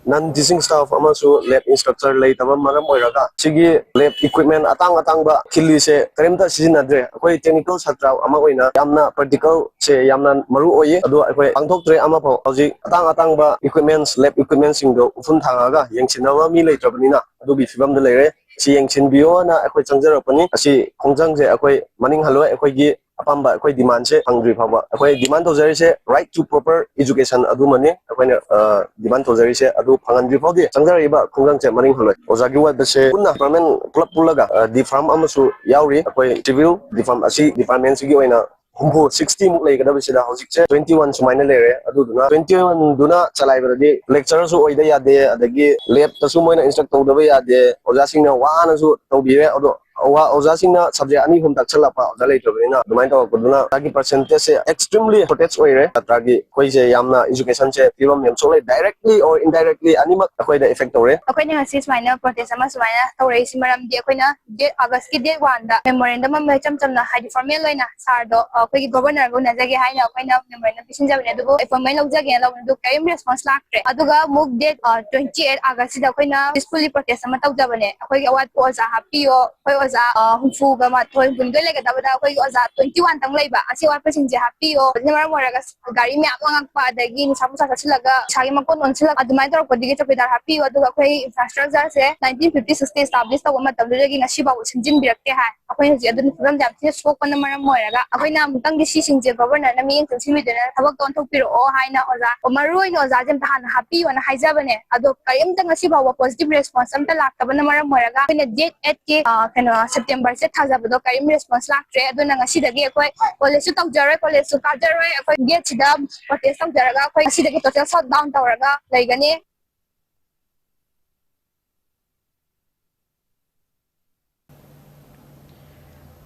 ꯅꯟ ꯇꯤꯆꯤꯡ ꯁ꯭ꯇꯥꯐ ꯑꯃꯁꯨ ꯂꯦꯕ ꯏꯟꯁꯇ꯭ꯔꯛꯇꯔ ꯂꯩꯇꯕ ꯃꯔꯝ ꯑꯣꯏꯔꯒ ꯁꯤꯒꯤ ꯂꯦꯕ ꯏꯀ꯭ꯋꯤꯞꯃꯦꯟ ꯑꯇꯥꯡ ꯑꯇꯥꯡꯕ ꯈꯤꯜꯂꯤꯁꯦ ꯀꯔꯤꯝꯇ ꯁꯤꯖꯤꯟꯅꯗ꯭ꯔꯦ꯫ ꯑꯩꯈꯣꯏ ꯇꯦꯛꯅꯤꯀꯦꯜ ꯁꯥꯇ꯭ꯔ ꯑꯃ ꯑꯣꯏꯅ ꯌꯥꯝꯅ ꯄ꯭ꯔꯦꯛꯇꯤꯀꯦꯜꯁꯦ ꯌꯥꯝꯅ ꯃꯔꯨ ꯑꯣꯏꯌꯦ, ꯑꯗꯣ ꯑꯩꯈꯣꯏ ꯄꯥꯡꯊꯣꯛꯇ꯭ꯔꯦ ꯑꯃꯐꯥꯎ꯫ ꯍꯧꯖꯤꯛ ꯑꯇꯥꯡ ꯑꯇꯥꯡꯕ ꯏꯀ꯭ꯋꯤꯞꯃꯦꯟꯁ, ꯂꯦꯕ ꯏꯀ꯭ꯋꯤꯞꯃꯦꯟꯁꯤꯡꯗꯣ ꯎꯐꯨꯟ ꯊꯥꯡꯉꯒ ꯌꯦꯡꯁꯤꯟꯅꯕ ꯃꯤ ꯂꯩꯇ꯭ꯔꯕꯅꯤꯅ ꯑꯗꯨꯒꯤ ꯐꯤꯕꯝꯗ ꯂꯩꯔꯦ꯫ ꯁꯤ ꯌꯦꯡꯁꯤꯟꯕꯤꯌꯣꯅ ꯑꯩꯈꯣꯏ ꯆꯪꯖꯔꯛꯄꯅꯤ꯫ ꯑꯁꯤ ꯈꯣꯡꯖꯪꯁꯦ ꯑꯩꯈꯣꯏ ꯃꯅꯤꯡ ꯍꯜꯂꯣꯏ꯫ ꯑꯩꯈꯣꯏꯒꯤ ꯑꯄꯥꯝꯕ ꯑꯩꯈꯣꯏ ꯗꯤꯃꯥꯟꯁꯦ ꯐꯪꯗ꯭ꯔꯤ ꯐꯥꯎꯕ, ꯑꯩꯈꯣꯏ ꯗꯤꯃꯥꯟ ꯇꯧꯖꯔꯤꯁꯦ right to proper education ꯑꯗꯨꯃꯅꯤ꯫ ꯑꯩꯈꯣꯏꯅ, ꯑ, ꯗꯤꯃꯥꯟ ꯇꯧꯖꯔꯤꯁꯦ ꯑꯗꯨ ꯐꯪꯍꯟꯗ꯭ꯔꯤ ꯐꯥꯎꯗꯤ ꯆꯪꯖꯔꯛꯏꯕ ꯈꯣꯡꯖꯪꯁꯦ ꯃꯅꯤꯡ ꯍꯜꯂꯣꯏ꯫ ꯑꯣꯖꯥꯒꯤ ꯋꯥꯠꯄꯁꯦ ꯄꯨꯟꯅ ꯗꯤꯄꯥꯔꯠꯃꯦꯟ ꯄꯨꯂꯞ ꯄꯨꯜꯂꯒ, ꯑ, ꯗꯤꯐꯥꯔꯝ ꯑꯃꯁꯨ ꯌꯥꯎꯔꯤ꯫ ꯑꯩꯈꯣꯏ ꯁꯤꯚꯤꯜ ꯗꯤꯐꯥꯔꯝ ꯑꯁꯤ ꯗꯤꯄꯥꯔꯠꯃꯦꯟꯁꯤꯒꯤ ꯑꯣꯏꯅ ꯍꯨꯝꯐꯨ, sixty ꯃꯨꯛ ꯂꯩꯒꯗꯕꯁꯤꯗ ꯍꯧꯖꯤꯛꯁꯦ twenty one ꯁꯨꯃꯥꯏꯅ ꯂꯩꯔꯦ꯫ ꯑꯗꯨꯗꯨꯅ twenty one ꯗꯨꯅ ꯆꯂꯥꯏꯕꯗꯗꯤ lecturerꯁꯨ ꯑꯣꯏꯗ ꯌꯥꯗꯦ, ꯑꯗꯒꯤ ꯂꯦꯕꯇꯁꯨ ꯃꯣꯏꯅ instruct ꯇꯧꯗꯕ ꯌꯥꯗꯦ꯫ ꯑꯣꯖꯥꯁꯤꯡꯅ ꯋꯥꯅꯁꯨ ꯇꯧꯕꯤꯔꯦ꯫ ꯑꯗꯣ ꯑꯣꯖꯥꯁꯤꯡꯅ ꯁꯕꯖꯦꯛ ꯑꯅꯤ ꯑꯍꯨꯝ ꯇꯥꯛꯁꯜꯂꯛꯄ ꯑꯣꯖꯥ ꯂꯩꯇ꯭ꯔꯕꯅꯤꯅ ꯑꯗꯨꯃꯥꯏꯅ ꯇꯧꯔꯛꯄꯗꯨꯅ ꯁꯥꯇ꯭ꯔꯒꯤ ꯄꯥꯔꯁꯦꯟꯇꯦꯖꯁꯦ ꯑꯦꯛꯁꯇ꯭ꯔꯤꯝꯂꯤ ꯁꯣꯔꯇꯦꯖ ꯑꯣꯏꯔꯦ꯫ ꯁꯥꯇ꯭ꯔꯒꯤ ꯑꯩꯈꯣꯏꯁꯦ ꯌꯥꯝꯅ ꯏꯖꯨꯀꯦꯁꯟꯁꯦ ꯐꯤꯕꯝ ꯌꯥꯝ ꯁꯣꯛꯂꯦ, ꯗꯥꯏꯔꯦꯛꯂꯤ ꯑꯣꯔ ꯏꯟꯗꯥꯏꯔꯦꯛꯂꯤ ꯑꯅꯤꯃꯛ ꯑꯩꯈꯣꯏꯗ ꯏꯐꯦꯛ ꯇꯧꯔꯦ꯫ ꯑꯩꯈꯣꯏꯅ ꯉꯁꯤ ꯁꯨꯃꯥꯏꯅ ꯄ꯭ꯔꯣꯇꯦꯁ ꯑꯃ ꯁꯨꯃꯥꯏꯅ ꯇꯧꯔꯛꯏꯁꯤ ꯃꯔꯝꯗꯤ ꯑꯩꯈꯣꯏꯅ ꯗꯦꯠ ꯑꯥꯒꯁꯀꯤ ꯗꯦꯠ ꯋꯥꯟꯗ ꯃꯦꯃꯣꯔꯦꯟꯗꯝ ꯑꯃ ꯏꯆꯝ ꯆꯝꯅ ꯍꯥꯏꯗꯤ ꯐꯣꯔꯃꯦꯜ ꯑꯣꯏꯅ ꯁꯥꯔꯗꯣ ꯑꯩꯈꯣꯏꯒꯤ ꯒꯣꯕꯔꯅꯔꯒ ꯎꯅꯖꯒꯦ ꯍꯥꯏꯅ ꯑꯩꯈꯣꯏꯅ ꯃꯦꯃꯣꯔꯦꯟꯗꯝ ꯄꯤꯁꯤꯟꯖꯕꯅꯦ, ꯑꯗꯨꯕꯨ ꯑꯦꯄꯣꯏꯟꯃꯦꯟ ꯂꯧꯖꯒꯦꯅ ꯂꯧꯕꯅꯦ, ꯑꯗꯨ ꯀꯔꯤꯝ ꯔꯦꯁꯄꯣꯟꯁ ꯂꯥꯛꯇ꯭ꯔꯦ꯫ ꯑꯗꯨꯒ ꯑꯃꯨꯛ ꯗꯦꯠ ꯇ꯭ꯋꯦꯟꯇꯤ ꯑꯩꯠ ꯑꯥꯒꯁꯁꯤꯗ ꯑꯩꯈꯣꯏꯅ ꯄꯤꯁꯐꯨꯜꯂꯤ ꯄ꯭ꯔꯣꯇꯦꯁ ꯑꯃ ꯇꯧꯖꯕꯅꯦ꯫ ꯑꯩꯈꯣꯏꯒꯤ ꯑꯋꯥꯠꯄ ꯑꯣꯖꯥ ꯍꯥꯞꯄꯤꯌꯣ, ꯑꯩꯈꯣꯏ ꯑꯣꯖꯥ ꯍꯨꯝꯐꯨꯒ ꯃꯥꯊꯣꯏ ꯍꯨꯝꯐꯨꯅꯤꯊꯣꯏ ꯂꯩꯒꯗꯕꯗ ꯑꯩꯈꯣꯏꯒꯤ ꯑꯣꯖꯥ ꯇ꯭ꯋꯦꯟꯇꯤ ꯋꯥꯟ ꯇꯪ ꯂꯩꯕ, ꯑꯁꯤ ꯑꯋꯥꯠꯄꯁꯤꯡꯁꯦ ꯍꯥꯞꯄꯤꯌꯣ꯫ ꯑꯗꯨꯅ ꯃꯔꯝ ꯑꯣꯏꯔꯒ ꯒꯥꯔꯤ ꯃꯌꯥꯝ ꯂꯪꯉꯛꯄ, ꯑꯗꯒꯤ ꯅꯤꯁꯥ ꯄꯨꯁꯥ ꯆꯥꯁꯤꯜꯂꯒ ꯏꯁꯥꯒꯤ ꯃꯀꯣꯟ ꯑꯣꯟꯁꯤꯜꯂꯛꯄ, ꯑꯗꯨꯃꯥꯏꯅ ꯇꯧꯔꯛꯄꯗꯒꯤ ꯆꯧꯀꯤꯗꯥꯔ ꯍꯥꯞꯄꯤꯌꯨ꯫ ꯑꯗꯨꯒ ꯑꯩꯈꯣꯏ ꯏꯟꯐ꯭ꯔꯥꯁ꯭ꯇ꯭ꯔꯛꯆꯔꯁꯦ ꯅꯥꯏꯟꯇꯤꯟ ꯐꯤꯐꯇꯤ ꯁꯤꯛꯁꯇ ꯏꯁꯇꯥꯕ꯭ꯂꯤꯁ ꯇꯧꯕ ꯃꯇꯝꯗꯨꯗꯒꯤ ꯉꯁꯤꯐꯥꯎꯕ ꯁꯦꯝꯖꯤꯟꯕꯤꯔꯛꯇꯦ ꯍꯥꯏ꯫ ꯑꯩꯈꯣꯏ ꯍꯧꯖꯤꯛ ꯑꯗꯨꯅ ꯐꯤꯕꯝꯁꯦ ꯌꯥꯝ ꯊꯤꯅ ꯁꯣꯛꯄꯅ ꯃꯔꯝ ꯑꯣꯏꯔꯒ ꯑꯩꯈꯣꯏꯅ ꯑꯃꯨꯛꯇꯪꯗꯤ ꯁꯤꯁꯤꯡꯁꯦ ꯒꯣꯕꯔꯅꯔꯅ ꯃꯤꯠꯌꯦꯡ ꯆꯪꯁꯤꯟꯕꯤꯗꯨꯅ ꯊꯕꯛꯇꯣ ꯑꯣꯟꯊꯣꯛꯄꯤꯔꯛꯑꯣ ꯍꯥꯏꯅ ꯑꯣꯖꯥ, ꯃꯔꯨ ꯑꯣꯏꯅ ꯑꯣꯖꯥꯁꯦ ꯑꯝꯇ ꯍꯥꯟꯅ ꯍꯥꯞꯄꯤꯌꯣꯅ ꯍꯥꯏꯖꯕꯅꯦ꯫ ꯑꯗꯣ ꯀꯔꯤꯝꯇ ꯉꯁꯤ ꯐꯥꯎꯕ ꯄꯣꯖꯤꯇꯤꯚ ꯔꯦꯁꯄꯣꯟꯁ ꯑꯝꯇ ꯂꯥꯛꯇꯕꯅ ꯃꯔꯝ ꯑꯣꯏꯔꯒ ꯑꯩꯈꯣꯏꯅ ꯗꯦꯠ ꯑꯩꯠꯀꯤ ꯀꯩꯅꯣ ꯁꯦꯞꯇꯦꯝꯕꯔꯁꯦ ꯊꯥꯖꯕꯗꯣ ꯀꯔꯤꯝ ꯔꯦꯁꯄꯣꯟꯁ ꯂꯥꯛꯇ꯭ꯔꯦ꯫ ꯑꯗꯨꯅ ꯉꯁꯤꯗꯒꯤ ꯑꯩꯈꯣꯏ ꯀꯣꯂꯦꯖꯁꯨ ꯇꯧꯖꯔꯣꯏ, ꯀꯣꯂꯦꯖꯁꯨ ꯀꯥꯖꯔꯣꯏ꯫ ꯑꯩꯈꯣꯏ ꯒꯦꯠꯁꯤꯗ ꯄ꯭ꯔꯣꯇꯦꯁ ꯇꯧꯖꯔꯒ ꯑꯩꯈꯣꯏ ꯉꯁꯤꯗꯒꯤ ꯇꯣꯇꯦꯜ ꯁꯠ ꯗꯥꯎꯟ ꯇꯧꯔꯒ ꯂꯩꯒꯅꯤ꯫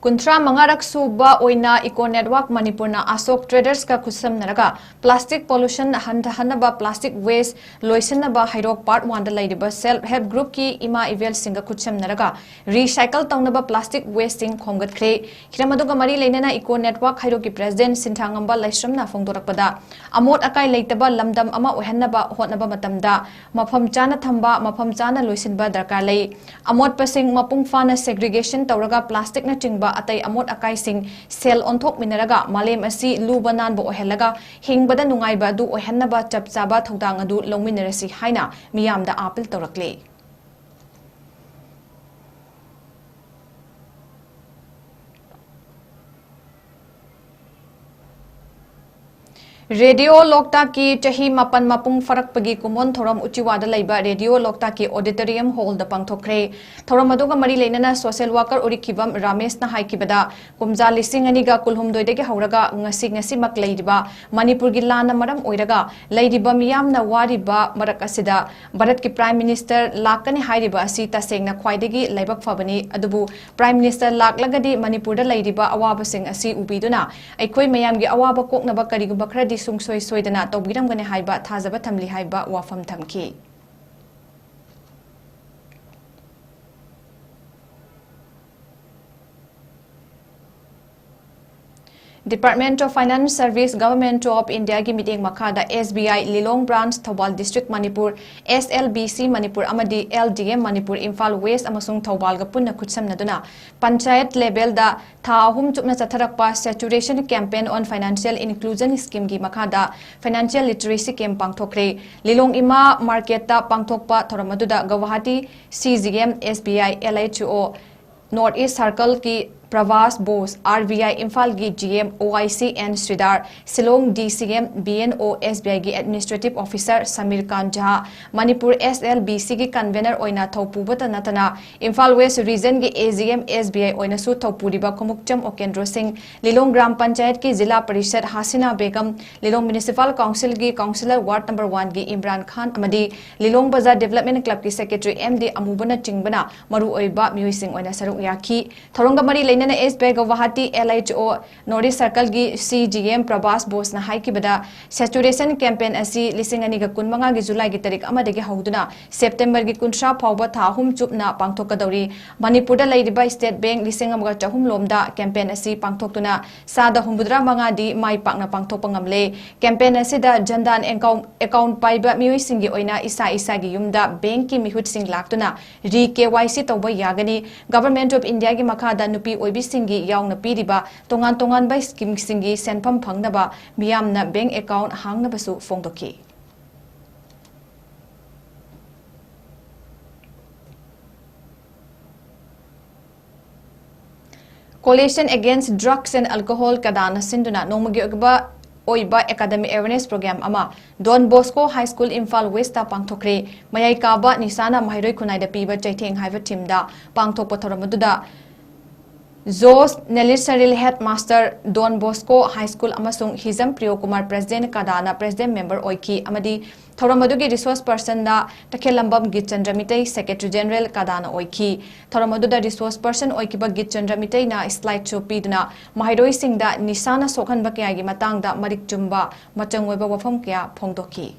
ꯀꯨꯟꯊ꯭ꯔꯥ ꯃꯉꯥꯔꯛ ꯁꯨꯕ ꯑꯣꯏꯅ ꯏꯀꯣ ꯅꯦꯠꯋꯥꯔꯛ ꯃꯅꯤꯄꯨꯔꯅ ꯑꯁꯣꯛ ꯇ꯭ꯔꯦꯗꯔꯁꯀ ꯈꯨꯠꯁꯝꯅꯔꯒ ꯄ꯭ꯂꯥꯁꯇꯤꯛ ꯄꯣꯂꯨꯁꯟ ꯍꯟꯊꯍꯟꯅꯕ ꯄ꯭ꯂꯥꯁꯇꯤꯛ ꯋꯦꯁ ꯂꯣꯏꯁꯤꯟꯅꯕ ꯍꯩꯔꯣꯛ ꯄꯥꯔꯠ ꯋꯥꯟꯗ ꯂꯩꯔꯤꯕ ꯁꯦꯜꯐ ꯍꯦꯜꯞ ꯒ꯭ꯔꯨꯞꯀꯤ ꯏꯃꯥ ꯏꯕꯦꯜꯁꯤꯡꯒ ꯈꯨꯠꯁꯝꯅꯔꯒ ꯔꯤꯁꯥꯏꯀꯜ ꯇꯧꯅꯕ ꯄ꯭ꯂꯥꯁꯇꯤꯛ ꯋꯦꯁꯁꯤꯡ ꯈꯣꯝꯒꯠꯈ꯭ꯔꯦ꯫ ꯍꯤꯔꯝ ꯑꯗꯨꯒ ꯃꯔꯤ ꯂꯩꯅꯅ ꯏꯀꯣ ꯅꯦꯠꯋꯥꯔꯛ ꯍꯩꯔꯣꯛꯀꯤ ꯄ꯭ꯔꯦꯁꯤꯗꯦꯟꯠ ꯁꯤꯟꯊꯥꯉꯝꯕ ꯂꯥꯏꯁ꯭ꯔꯝꯅ ꯐꯣꯡꯗꯣꯔꯛꯄꯗ, ꯑꯃꯣꯠ ꯑꯀꯥꯏ ꯂꯩꯇꯕ ꯂꯝꯗꯝ ꯑꯃ ꯑꯣꯏꯍꯟꯅꯕ ꯍꯣꯠꯅꯕ ꯃꯇꯝꯗ ꯃꯐꯝ ꯆꯥꯅ ꯊꯝꯕ, ꯃꯐꯝ ꯆꯥꯅ ꯂꯣꯏꯁꯤꯟꯕ ꯗꯔꯀꯥꯔ ꯂꯩ꯫ ꯑꯃꯣꯠꯄꯁꯤꯡ ꯃꯄꯨꯡ ꯐꯥꯅ ꯁꯦꯒ꯭ꯔꯤꯒꯦꯁꯟ ꯇꯧꯔꯒ ꯄ꯭ꯂꯥꯁꯇꯤꯛꯅꯆꯤꯡꯕ ꯑꯇꯩ ꯑꯃꯣꯠ ꯑꯀꯥꯏꯁꯤꯡ ꯁꯦꯜ ꯑꯣꯟꯊꯣꯛꯃꯤꯟꯅꯔꯒ ꯃꯥꯂꯦꯝ ꯑꯁꯤ ꯂꯨꯕ ꯅꯥꯟꯕ ꯑꯣꯏꯍꯜꯂꯒ ꯍꯤꯡꯕꯗ ꯅꯨꯡꯉꯥꯏꯕ ꯑꯗꯨ ꯑꯣꯏꯍꯟꯅꯕ ꯆꯞ ꯆꯥꯕ ꯊꯧꯗꯥꯡ ꯑꯗꯨ ꯂꯧꯃꯤꯟꯅꯔꯁꯤ ꯍꯥꯏꯅ ꯃꯤꯌꯥꯝꯗ ꯑꯥꯄꯤꯜ ꯇꯧꯔꯛꯂꯤ꯫ ꯔꯦꯗꯤꯑꯣ ꯂꯣꯛꯇꯥꯛꯀꯤ ꯆꯍꯤ ꯃꯥꯄꯟ ꯃꯄꯨꯡ ꯐꯥꯔꯛꯄꯒꯤ ꯀꯨꯝꯑꯣꯟ ꯊꯧꯔꯝ ꯎꯆꯤꯋꯥꯗ ꯂꯩꯕ ꯔꯦꯗꯤꯑꯣ ꯂꯣꯛꯇꯥꯛꯀꯤ auditorium hallꯗ ꯄꯥꯡꯊꯣꯛꯈ꯭ꯔꯦ꯫ ꯊꯧꯔꯝ ꯑꯗꯨꯒ ꯃꯔꯤ ꯂꯩꯅꯅ social worker ꯎꯔꯤꯈꯤꯕꯝ ꯔꯥꯃꯦꯁꯅ ꯍꯥꯏꯈꯤꯕꯗ, ꯀꯨꯝꯖꯥ ꯂꯤꯁꯤꯡ ꯑꯅꯤꯒ ꯀꯨꯟꯍꯨꯝꯗꯣꯏꯗꯒꯤ ꯍꯧꯔꯒ ꯉꯁꯤ, ꯉꯁꯤꯃꯛ ꯂꯩꯔꯤꯕ ꯃꯅꯤꯄꯨꯔꯒꯤ ꯂꯥꯟꯅ ꯃꯔꯝ ꯑꯣꯏꯔꯒ ꯂꯩꯔꯤꯕ ꯃꯤꯌꯥꯝꯅ ꯋꯥꯔꯤꯕ ꯃꯔꯛ ꯑꯁꯤꯗ ꯚꯥꯔꯠꯀꯤ Prime Minister ꯂꯥꯛꯀꯅꯤ ꯍꯥꯏꯔꯤꯕ ꯑꯁꯤ ꯇꯁꯦꯡꯅ ꯈ꯭ꯋꯥꯏꯗꯒꯤ ꯂꯥꯏꯕꯛ ꯐꯕꯅꯤ꯫ ꯑꯗꯨꯕꯨ Prime Minister ꯂꯥꯛꯂꯒꯗꯤ ꯃꯅꯤꯄꯨꯔꯗ ꯂꯩꯔꯤꯕ ꯑꯋꯥꯕꯁꯤꯡ ꯑꯁꯤ ꯎꯕꯤꯗꯨꯅ ꯑꯩꯈꯣꯏ ꯃꯌꯥꯝꯒꯤ ꯑꯋꯥꯕ ꯀꯣꯛꯅꯕ ꯀꯔꯤꯒꯨꯝꯕ ꯈꯔꯗꯤ ꯁꯨꯡꯁꯣꯏ ꯁꯣꯏꯗꯅ ꯇꯧꯕꯤꯔꯝꯒꯅꯤ ꯍꯥꯏꯕ ꯊꯥꯖꯕ ꯊꯝꯂꯤ ꯍꯥꯏꯕ ꯋꯥꯐꯝ ꯊꯝꯈꯤ꯫ Department of Finance Service, Government of Indiaꯒꯤ ꯃꯤꯠꯌꯦꯡ ꯃꯈꯥꯗ S B I Lilong branch, Thoubal district, Manipur, S L B C Manipur ꯑꯃꯗꯤ L D M Manipur, Imphal West ꯑꯃꯁꯨꯡ ꯊꯧꯕꯥꯜꯒ ꯄꯨꯟꯅ ꯈꯨꯠꯁꯝꯅꯗꯨꯅ ꯄꯟꯆꯥꯌꯠ levelꯗ ꯊꯥ ꯑꯍꯨꯝ ꯆꯨꯞꯅ ꯆꯠꯊꯔꯛꯄ Saturation Campaign on Financial Inclusion Schemeꯒꯤ ꯃꯈꯥꯗ financial literacy camp ꯄꯥꯡꯊꯣꯛꯈ꯭ꯔꯦ꯫ ꯂꯤꯂꯣꯡ ꯏꯃꯥ marketꯇ ꯄꯥꯡꯊꯣꯛꯄ ꯊꯧꯔꯝ ꯑꯗꯨꯗ Guwahati C G M, S B I, L H O, North East Circleꯒꯤ ꯄ꯭ꯔꯚꯥꯁ Bose, R B I ꯏꯝꯐꯥꯜꯒꯤ G M O I C N ꯁ꯭ꯔꯤꯗꯥꯔ, Shillong D C M, B N O, S B Iꯒꯤ Administrative Officer Samir ꯀꯥꯟ Jah, Manipur S L B Cꯒꯤ convener ꯑꯣꯏꯅ ꯊꯧꯄꯨꯕꯇ ꯅꯠꯇꯅ Imphal West Regionꯒꯤ A G M S B I ꯑꯣꯏꯅꯁꯨ ꯊꯧꯄꯨꯔꯤꯕ ꯈꯣꯡꯎꯞꯆꯝ ꯑꯣꯀꯦꯟꯗ꯭ꯔꯣ ꯁꯤꯡ, ꯂꯤꯂꯣꯡ gram ꯄꯟꯆꯥꯌꯠꯀꯤ ꯖꯤꯂꯥ ꯄꯔꯤꯁꯗ ꯍꯥꯁꯤꯅꯥ ꯕꯦꯒꯝ, ꯂꯤꯂꯣꯡ Municipal Councilꯒꯤ Councillor Ward number oneꯒꯤ Imran ꯈꯥꯟ ꯑꯃꯗꯤ ꯂꯤꯂꯣꯡ ꯕꯖꯥꯔ Development Clubꯀꯤ Secretary M D ꯑꯃꯨꯕꯅꯆꯤꯡꯕꯅ ꯃꯔꯨꯑꯣꯏꯕ ꯃꯤꯑꯣꯏꯁꯤꯡ ꯑꯣꯏꯅ ꯁꯔꯨꯛ ꯌꯥꯈꯤ꯫ ꯊꯧꯔꯝꯒ ꯃꯔꯤ ꯂꯩꯅꯅ S B I Guwahati L H O North East Circleꯒꯤ C G M ꯄ꯭ꯔꯚꯥꯁ ꯕꯣꯁꯅ ꯍꯥꯏꯈꯤꯕꯗ, Saturation Campaign ꯑꯁꯤ ꯂꯤꯁꯤꯡ ꯑꯅꯤꯒ ꯀꯨꯟꯃꯉꯥꯒꯤ ꯖꯨꯂꯥꯏꯒꯤ ꯇꯥꯔꯤꯛ ꯑꯃꯗꯒꯤ ꯍꯧꯗꯨꯅ Septemberꯒꯤ ꯀꯨꯟꯊ꯭ꯔꯥ ꯐꯥꯎꯕ ꯊꯥ ꯑꯍꯨꯝ ꯆꯨꯞꯅ ꯄꯥꯡꯊꯣꯛꯀꯗꯧꯔꯤ꯫ ꯃꯅꯤꯄꯨꯔꯗ ꯂꯩꯔꯤꯕ state bank ꯂꯤꯁꯤꯡ ꯑꯃꯒ ꯆꯍꯨꯝ ꯂꯣꯝꯗ campaign ꯑꯁꯤ ꯄꯥꯡꯊꯣꯛꯇꯨꯅ ꯆꯥꯗ ꯍꯨꯝꯐꯨꯇꯔꯥ ꯃꯉꯥꯗꯤ ꯃꯥꯏ ꯄꯥꯛꯅ ꯄꯥꯡꯊꯣꯛꯄ ꯉꯝꯂꯦ꯫ Campaign ꯑꯁꯤꯗ Jan Dhan account, account ꯄꯥꯏꯕ ꯃꯤꯑꯣꯏꯁꯤꯡꯒꯤ ꯑꯣꯏꯅ ꯏꯁꯥ ꯏꯁꯥꯒꯤ ꯌꯨꯝꯗ bankꯀꯤ ꯃꯤꯍꯨꯠꯁꯤꯡ ꯂꯥꯛꯇꯨꯅ re-K Y C ꯇꯧꯕ ꯌꯥꯒꯅꯤ꯫ Government of Indiaꯒꯤ ꯃꯈꯥꯗ ꯅꯨꯄꯤ ꯑꯣꯏꯕꯤꯁꯤꯡꯒꯤ ꯌꯥꯎꯅ ꯄꯤꯔꯤꯕ ꯇꯣꯉꯥꯟ ꯇꯣꯉꯥꯟꯕ schemeꯁꯤꯡꯒꯤ ꯁꯦꯟꯐꯝ ꯐꯪꯅꯕ ꯃꯤꯌꯥꯝꯅ bank account ꯍꯥꯡꯅꯕꯁꯨ ꯐꯣꯡꯗꯣꯛꯈꯤ꯫ Coalition Against Drugs and Alcohol ꯀꯗꯥꯅ ꯁꯤꯟꯗꯨꯅ ꯅꯣꯡꯃꯒꯤ ꯑꯣꯏꯕ ꯑꯣꯏꯕ academic awareness program ꯑꯃ Don Bosco High School, Imphal West ꯇ ꯄꯥꯡꯊꯣꯛꯈ꯭ꯔꯦ꯫ ꯃꯌꯥꯏ ꯀꯥꯕ ꯅꯤꯁꯥꯅ ꯃꯍꯩꯔꯣꯏ ꯈꯨꯟꯅꯥꯏꯗ ꯄꯤꯕ ꯆꯩꯊꯦꯡ ꯍꯥꯏꯕ theme ꯗ ꯄꯥꯡꯊꯣꯛꯄ ꯊꯧꯔꯝ ꯑꯗꯨꯗ José ꯅꯦꯂꯤꯁꯔꯤꯜ, headmaster, Don Bosco High School ꯑꯃꯁꯨꯡ ꯍꯤꯖꯝ ꯄ꯭ꯔꯤꯌꯣ ꯀꯨꯃꯥꯔ, president, ꯀꯗꯥꯅ president member ꯑꯣꯏꯈꯤ ꯑꯃꯗꯤ ꯊꯧꯔꯝ ꯑꯗꯨꯒꯤ resource person ꯗ ꯇꯈꯦꯜꯂꯝꯕꯝ ꯒꯤꯠꯆꯟꯗ꯭ꯔ ꯃꯤꯇꯩ, secretary general, ꯀꯗꯥꯅ ꯑꯣꯏꯈꯤ꯫ ꯊꯧꯔꯝ ꯑꯗꯨꯗ resource person ꯑꯣꯏꯈꯤꯕ ꯒꯤꯠꯆꯟꯗ꯭ꯔ ꯃꯤꯇꯩꯅ slide show ꯄꯤꯗꯨꯅ ꯃꯍꯩꯔꯣꯏꯁꯤꯡꯗ ꯅꯤꯁꯥꯅ ꯁꯣꯛꯍꯟꯕ ꯀꯌꯥꯒꯤ ꯃꯇꯥꯡꯗ ꯃꯔꯤꯛ ꯆꯨꯝꯕ ꯃꯆꯪ ꯑꯣꯏꯕ ꯋꯥꯐꯝ ꯀꯌꯥ ꯐꯣꯡꯗꯣꯛꯈꯤ꯫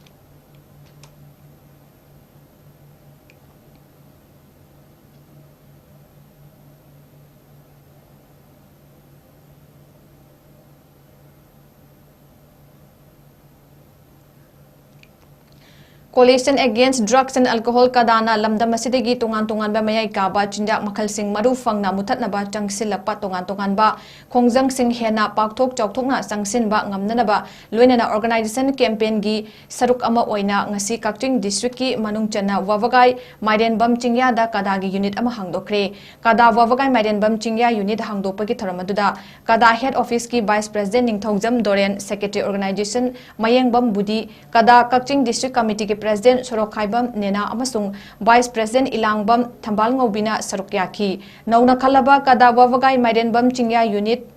Coalition Against Drugs and Alcohol, ꯀꯗꯥꯅ ꯂꯝꯗꯝ ꯑꯁꯤꯗꯒꯤ ꯇꯣꯉꯥꯟ ꯇꯣꯉꯥꯟꯕ ꯃꯌꯥꯏ ꯀꯥꯕ ꯆꯤꯟꯖꯥꯛ ꯃꯈꯜꯁꯤꯡ ꯃꯔꯨ ꯐꯪꯅ ꯃꯨꯊꯠꯅꯕ ꯆꯪꯁꯤꯜꯂꯛꯄ ꯇꯣꯉꯥꯟ ꯇꯣꯉꯥꯟꯕ ꯈꯣꯡꯖꯪꯁꯤꯡ ꯍꯦꯟꯅ ꯄꯥꯛꯊꯣꯛ ꯆꯥꯎꯊꯣꯛꯅ ꯆꯪꯁꯤꯟꯕ ꯉꯝꯅꯅꯕ ꯂꯣꯏꯅꯅ organization campaign ꯒꯤ ꯁꯔꯨꯛ ꯑꯃ ꯑꯣꯏꯅ ꯉꯁꯤ ꯀꯛꯆꯤꯡ district ꯀꯤ ꯃꯅꯨꯡ ꯆꯟꯅ ꯋꯥꯕꯒꯥꯏ ꯃꯥꯏꯔꯦꯟꯕꯝ ꯆꯤꯡꯌꯥꯗ ꯀꯗꯥꯒꯤ unit ꯑꯃ ꯍꯥꯡꯗꯣꯛꯈ꯭ꯔꯦ꯫ ꯀꯗꯥ ꯋꯥꯕꯒꯥꯏ ꯃꯥꯏꯔꯦꯟꯕꯝ ꯆꯤꯡꯌꯥ unit ꯍꯥꯡꯗꯣꯛꯄꯒꯤ ꯊꯧꯔꯝ ꯑꯗꯨꯗ ꯀꯗꯥ head office ꯀꯤ vice president ꯅꯤꯡꯊꯧꯖꯝ ꯗꯣꯔꯦꯟ, secretary organization ꯃꯌꯦꯡꯕꯝ ꯕꯨꯗꯤ, ꯀꯗꯥ ꯀꯛꯆꯤꯡ district committee ꯒꯤ president ꯁꯣꯔꯣꯛꯈꯥꯏꯕꯝ ꯅꯦꯅꯥ ꯑꯃꯁꯨꯡ vice president ꯏꯂꯥꯡꯕꯝ ꯊꯝꯕꯥꯜꯉꯧꯕꯤꯅ ꯁꯔꯨꯛ ꯌꯥꯈꯤ꯫ ꯅꯧꯅ ꯈꯜꯂꯕ ꯀꯗꯥ ꯋꯥꯕꯒꯥꯏ ꯃꯥꯏꯔꯦꯟꯕꯝ ꯆꯤꯡꯌꯥ unit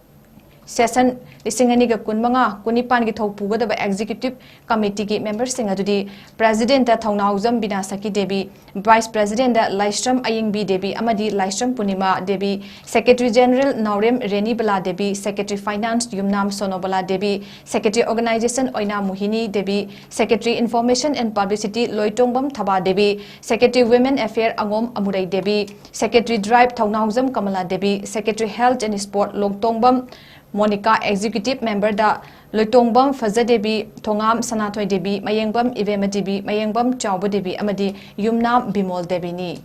session ꯂꯤꯁꯤꯡ ꯑꯅꯤꯒ ꯀꯨꯟꯃꯉꯥ ꯀꯨꯟꯅꯤꯄꯥꯟꯒꯤ ꯊꯧ ꯄꯨꯒꯗꯕ executive committee ꯒꯤ member ꯁꯤꯡ ꯑꯗꯨꯗꯤ president ꯊꯧꯅꯥꯎꯖꯝ ꯕꯤꯅꯥꯁꯀꯤ ꯗꯦꯕꯤ, vice president ꯂꯥꯏꯁ꯭ꯔꯝ ꯑꯌꯤꯡꯕꯤ ꯗꯦꯕꯤ ꯑꯃꯗꯤ Laishram Purnima Devi, secretary general Naorem Renibala Devi, secretary finance Yumnam Sonobala Devi, secretary organization Oinam Mohini Devi, secretary information and publicity Loitongbam Thaba Devi, secretary women affair ꯑꯉꯣꯝ Amurei Devi, secretary drive Thounaojam Kamala Devi, secretary health and sport Longtongbam Monika, executive member ꯗ ꯂꯣꯏꯇꯣꯡꯕꯝ ꯐꯖꯗꯦꯕꯤ, ꯊꯣꯉꯥꯝ ꯁꯅꯥꯊꯣꯏ ꯗꯦꯕꯤ, ꯃꯌꯦꯡꯕꯝ ꯏꯕꯦꯝꯃ ꯗꯦꯕꯤ, ꯃꯌꯦꯡꯕꯝ ꯆꯥꯎꯕ ꯗꯦꯕꯤ ꯑꯃꯗꯤ ꯌꯨꯝꯅꯥꯝ Bimol ꯗꯦꯕꯤꯅꯤ꯫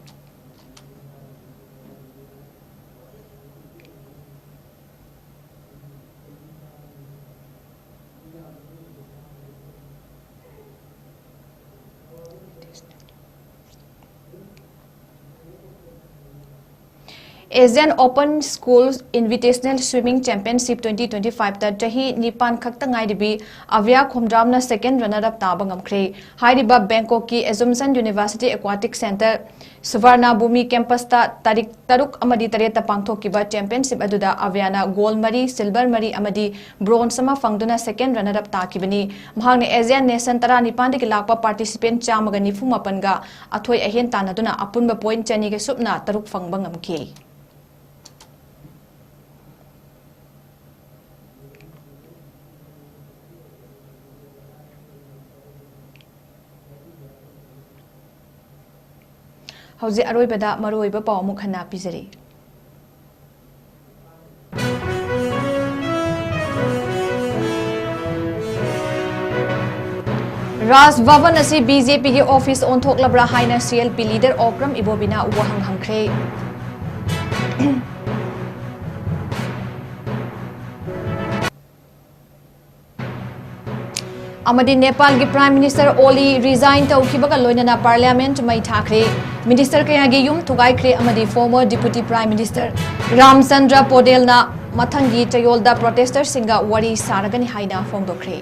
Asian Open School Invitational Swimming Championship twenty twenty-five ꯇ ꯆꯍꯤ ꯅꯤꯄꯥꯟ ꯈꯛꯇ ꯉꯥꯏꯔꯤꯕꯤ ꯑꯚ꯭ꯌꯥ ꯈꯣꯝꯗ꯭ꯔꯥꯝꯅ second runner up ꯇꯥꯕ ꯉꯝꯈ꯭ꯔꯦ꯫ ꯍꯥꯏꯔꯤꯕ ꯕꯦꯡꯀꯣꯛꯀꯤ Assumption University Aquatic Centre ꯁꯨꯚꯔꯅꯥꯚꯨꯃꯤ campus ꯇ ꯇꯥꯔꯤꯛ ꯇꯔꯨꯛ ꯑꯃꯗꯤ ꯇꯔꯦꯠꯇ ꯄꯥꯡꯊꯣꯛꯈꯤꯕ championship ꯑꯗꯨꯗ ꯑꯚ꯭ꯌꯥꯅ gold ꯃꯔꯤ, silver ꯃꯔꯤ ꯑꯃꯗꯤ bronze ꯑꯃ ꯐꯪꯗꯨꯅ second runner up ꯇꯥꯈꯤꯕꯅꯤ꯫ ꯃꯍꯥꯛꯅ Asian nation ꯇꯔꯥꯅꯤꯄꯥꯟꯗꯒꯤ ꯂꯥꯛꯄ participant ꯆꯥꯝꯃꯒ ꯅꯤꯐꯨ ꯃꯥꯄꯟꯒ ꯑꯊꯣꯏ ꯑꯍꯦꯟ ꯇꯥꯟꯅꯗꯨꯅ ꯑꯄꯨꯟꯕ point ꯆꯅꯤꯒ ꯁꯨꯞꯅ ꯇꯔꯨꯛ ꯐꯪꯕ ꯉꯝꯈꯤ꯫ ꯍꯧꯖꯤꯛ ꯑꯔꯣꯏꯕꯗ ꯃꯔꯨꯑꯣꯏꯕ ꯄꯥꯎ ꯑꯃꯨꯛ ꯍꯟꯅ ꯄꯤꯖꯔꯤ꯫ ꯔꯥꯖ ꯚꯕꯟ ꯑꯁꯤ BJP ꯒꯤ office ꯑꯣꯟꯊꯣꯛꯂꯕ꯭ꯔꯥ ꯍꯥꯏꯅ CLP leader ꯑꯣꯀ꯭ꯔꯝ ꯏꯕꯣꯕꯤꯅ ꯋꯥꯍꯪ ꯍꯪꯈ꯭ꯔꯦ꯫ ꯑꯃꯗꯤ ꯅꯦꯄꯥꯜꯒꯤ Prime Minister ꯑꯣꯂꯤ resign ꯇꯧꯈꯤꯕꯒ ꯂꯣꯏꯅꯅ parliament ꯃꯩ ꯊꯥꯈ꯭ꯔꯦ꯫ Minister ꯀꯌꯥꯒꯤ ꯌꯨꯝ ꯊꯨꯒꯥꯏꯈ꯭ꯔꯦ ꯑꯃꯗꯤ former Deputy Prime Minister ꯔꯥꯝꯆꯟꯗ꯭ꯔ ꯄꯣꯗꯦꯜꯅ ꯃꯊꯪꯒꯤ ꯆꯌꯣꯜꯗ protester ꯁꯤꯡꯒ ꯋꯥꯔꯤ ꯁꯥꯔꯒꯅꯤ ꯍꯥꯏꯅ ꯐꯣꯡꯗꯣꯛꯈ꯭ꯔꯦ꯫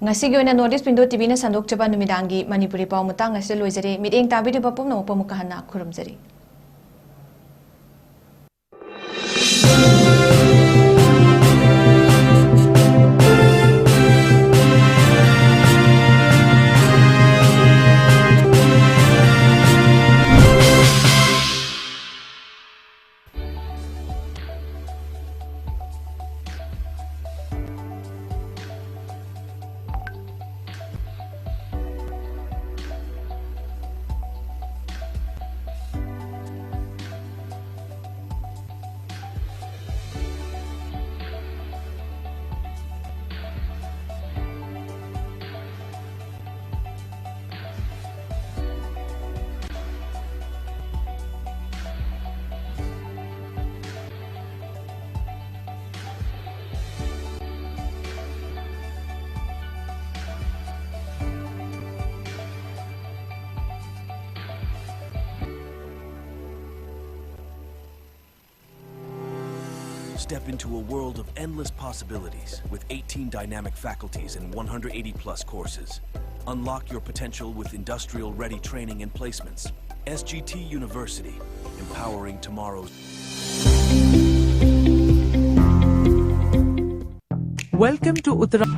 ꯉꯁꯤꯒꯤ ꯑꯣꯏꯅ North East Window TVꯅ ꯁꯟꯗꯣꯛꯆꯕ ꯅꯨꯃꯤꯗꯥꯡꯒꯤ ꯃꯅꯤꯄꯨꯔꯤ ꯄꯥꯎ ꯃꯇꯥꯡ ꯑꯁꯤꯗ ꯂꯣꯏꯖꯔꯦ꯫ ꯃꯤꯠꯌꯦꯡ ꯇꯥꯕꯤꯔꯤꯕ ꯄꯨꯝꯅꯃꯛꯄꯨ ꯑꯃꯨꯛꯀ ꯍꯟꯅ ꯈꯨꯔꯨꯝꯖꯔꯤ꯫ Step into a world of endless possibilities with eighteen dynamic faculties and one hundred eighty plus courses. Unlock your potential with industrial ready training and placements. S G T University, empowering tomorrow's. Welcome to Uttara.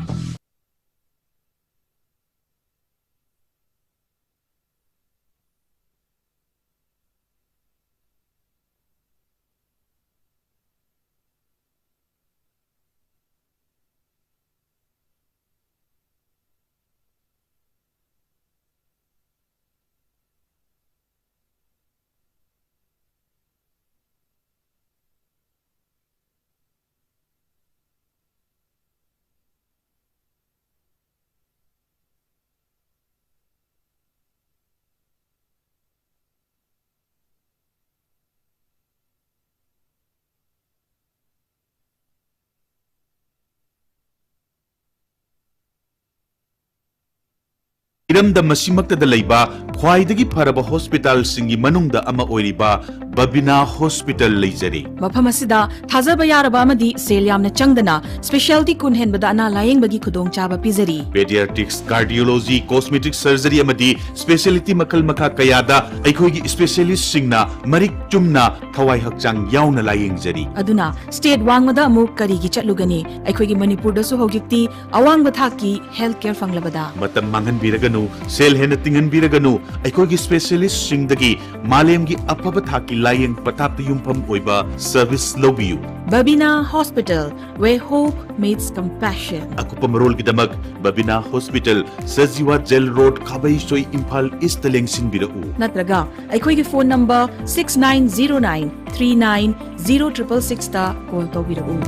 ꯏꯔꯝꯗꯝ ꯑꯁꯤꯃꯛꯇꯗ ꯂꯩꯕ ꯈ꯭ꯋꯥꯏꯗꯒꯤ ꯐꯔꯕ ꯍꯣꯁꯄꯤꯇꯥꯜꯁꯤꯡꯒꯤ ꯃꯅꯨꯡꯗ ꯑꯃ ꯑꯣꯏꯔꯤꯕ ꯕꯕꯤꯅꯥ hospital ꯂꯩꯖꯔꯤ꯫ ꯃꯐꯝ ꯑꯁꯤꯗ ꯊꯥꯖꯕ ꯌꯥꯔꯕ ꯑꯃꯗꯤ ꯁꯦꯜ ꯌꯥꯝꯅ ꯆꯪꯗꯅ ꯁ꯭ꯄꯦꯁꯤꯌꯥꯂꯤꯇꯤ ꯀꯨꯟ ꯍꯦꯟꯕꯗ ꯑꯅꯥ ꯂꯥꯌꯦꯡꯕꯒꯤ ꯈꯨꯗꯣꯡꯆꯥꯕ ꯄꯤꯖꯔꯤ꯫ ꯄꯦꯗꯤꯌꯥꯇ꯭ꯔꯤꯛꯁ, ꯀꯥꯔꯗꯤꯑꯣꯂꯣꯖꯤ, ꯀꯣꯁꯃꯦꯇꯤꯛ ꯁꯔꯖꯔꯤ ꯑꯃꯗꯤ ꯁ꯭ꯄꯦꯁꯤꯌꯦꯂꯤꯇꯤ ꯃꯈꯜ ꯃꯈꯥ ꯀꯌꯥꯗ ꯑꯩꯈꯣꯏꯒꯤ ꯁ꯭ꯄꯦꯁꯤꯌꯦꯂꯤꯁꯁꯤꯡꯅ ꯃꯔꯤꯛ ꯆꯨꯝꯅ ꯊꯋꯥꯏ ꯍꯛꯆꯥꯡ ꯌꯥꯎꯅ ꯂꯥꯌꯦꯡꯖꯔꯤ꯫ ꯑꯗꯨꯅ ꯁ꯭ꯇꯦꯠ ꯋꯥꯡꯃꯗ ꯑꯃꯨꯛ ꯀꯔꯤꯒꯤ ꯆꯠꯂꯨꯒꯅꯤ? ꯑꯩꯈꯣꯏꯒꯤ ꯃꯅꯤꯄꯨꯔꯗꯁꯨ ꯍꯧꯖꯤꯛꯇꯤ ꯑꯋꯥꯡꯕ ꯊꯥꯛꯀꯤ ꯍꯦꯜꯊ ꯀꯦꯌꯔ ꯐꯪꯂꯕꯗ꯫ ꯃꯇꯝ ꯃꯥꯡꯍꯟꯕꯤꯔꯒꯅꯨ, ꯁꯦꯜ ꯍꯦꯟꯅ ꯇꯤꯡꯍꯟꯕꯤꯔꯒꯅꯨ, ꯑꯩꯈꯣꯏꯒꯤ ꯁ꯭ꯄꯦꯁꯤꯌꯦꯂꯤꯁꯁꯤꯡꯗꯒꯤ ꯃꯥꯂꯦꯝꯒꯤ ꯑꯐꯕ ꯊꯥꯛꯀꯤ ꯂꯥꯌꯦꯡ ꯄꯊꯥꯞꯇ ꯌꯨꯝꯐꯝ ꯑꯣꯏꯕ ꯁꯔꯚꯤꯁ ꯂꯧꯕꯤꯌꯨ꯫ Babina Hospital, where hope meets compassion. ꯑꯀꯨꯞꯄ ꯃꯔꯣꯜꯒꯤꯗꯃꯛ Babina hospital, Sajiwa jail road, Khabeisoi, Imphal east ꯂꯦꯡꯁꯤꯟꯕꯤꯔꯛꯎ꯫ ꯅꯠꯇ꯭ꯔꯒ ꯑꯩꯈꯣꯏꯒꯤ phone number six nine zero nine three nine zero triple six ꯇ ꯀꯣꯜ ꯇꯧꯕꯤꯔꯛꯎ꯫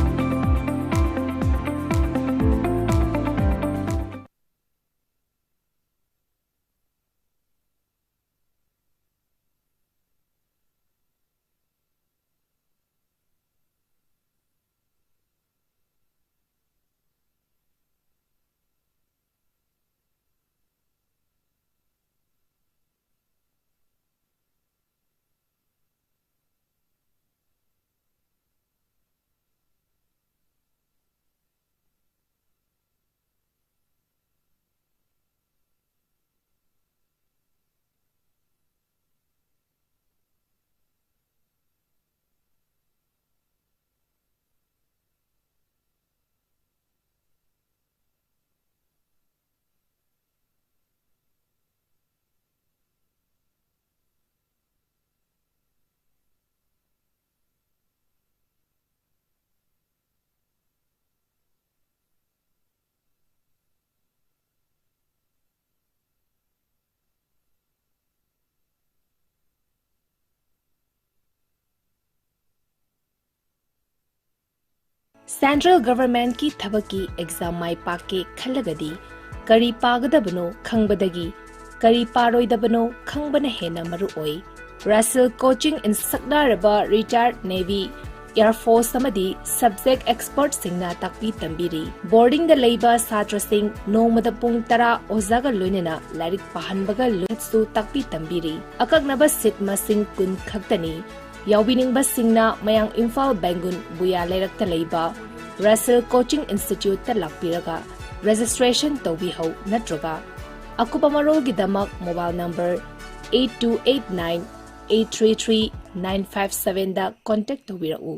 Central Governmentꯀꯤ ꯊꯕꯛꯀꯤ exam ꯃꯥꯏ ꯄꯥꯛꯀꯦ ꯈꯜꯂꯒꯗꯤ ꯀꯔꯤ ꯄꯥꯒꯗꯕꯅꯣ ꯈꯪꯕꯗꯒꯤ ꯀꯔꯤ ꯄꯥꯔꯣꯏꯗꯕꯅꯣ ꯈꯪꯕꯅ ꯍꯦꯟꯅ ꯃꯔꯨ ꯑꯣꯏ꯫ Russell Coaching ꯁꯛꯅꯥꯏꯔꯕ retired Navy, Air Force ꯑꯃꯗꯤ subject expertꯁꯤꯡꯅ ꯇꯥꯛꯄꯤ ꯇꯝꯕꯤꯔꯤ꯫ Boardingꯗ ꯂꯩꯕ ꯁꯥꯇ꯭ꯔꯁꯤꯡ ꯅꯣꯡꯃꯗ ꯄꯨꯡ ꯇꯔꯥ ꯑꯣꯖꯥꯒ ꯂꯣꯏꯅꯅ ꯂꯥꯏꯔꯤꯛ ꯄꯥꯍꯟꯕꯒ ꯂꯣꯏꯅꯁꯨ ꯇꯥꯛꯄꯤ ꯇꯝꯕꯤꯔꯤ꯫ ꯑꯀꯛꯅꯕ seat ꯃꯁꯤꯡ ꯀꯨꯟ ꯈꯛꯇꯅꯤ꯫ ꯌꯥꯎꯕꯤꯅꯤꯡꯕꯁꯤꯡꯅ ꯃꯌꯥꯡ ꯏꯝꯐꯥꯜ ꯕꯦꯡꯒꯨꯟ ꯕꯨꯌꯥ ꯂꯩꯔꯛꯇ ꯂꯩꯕ Russell Coaching Instituteꯇ ꯂꯥꯛꯄꯤꯔꯒ registration ꯇꯧꯕꯤꯍꯧ ꯅꯠꯇ꯭ꯔꯒ ꯑꯀꯨꯞꯄ ꯃꯔꯣꯜꯒꯤꯗꯃꯛ mobile number eight two eight nine eight three three nine five sevenꯗ contact ꯇꯧꯕꯤꯔꯛꯎ꯫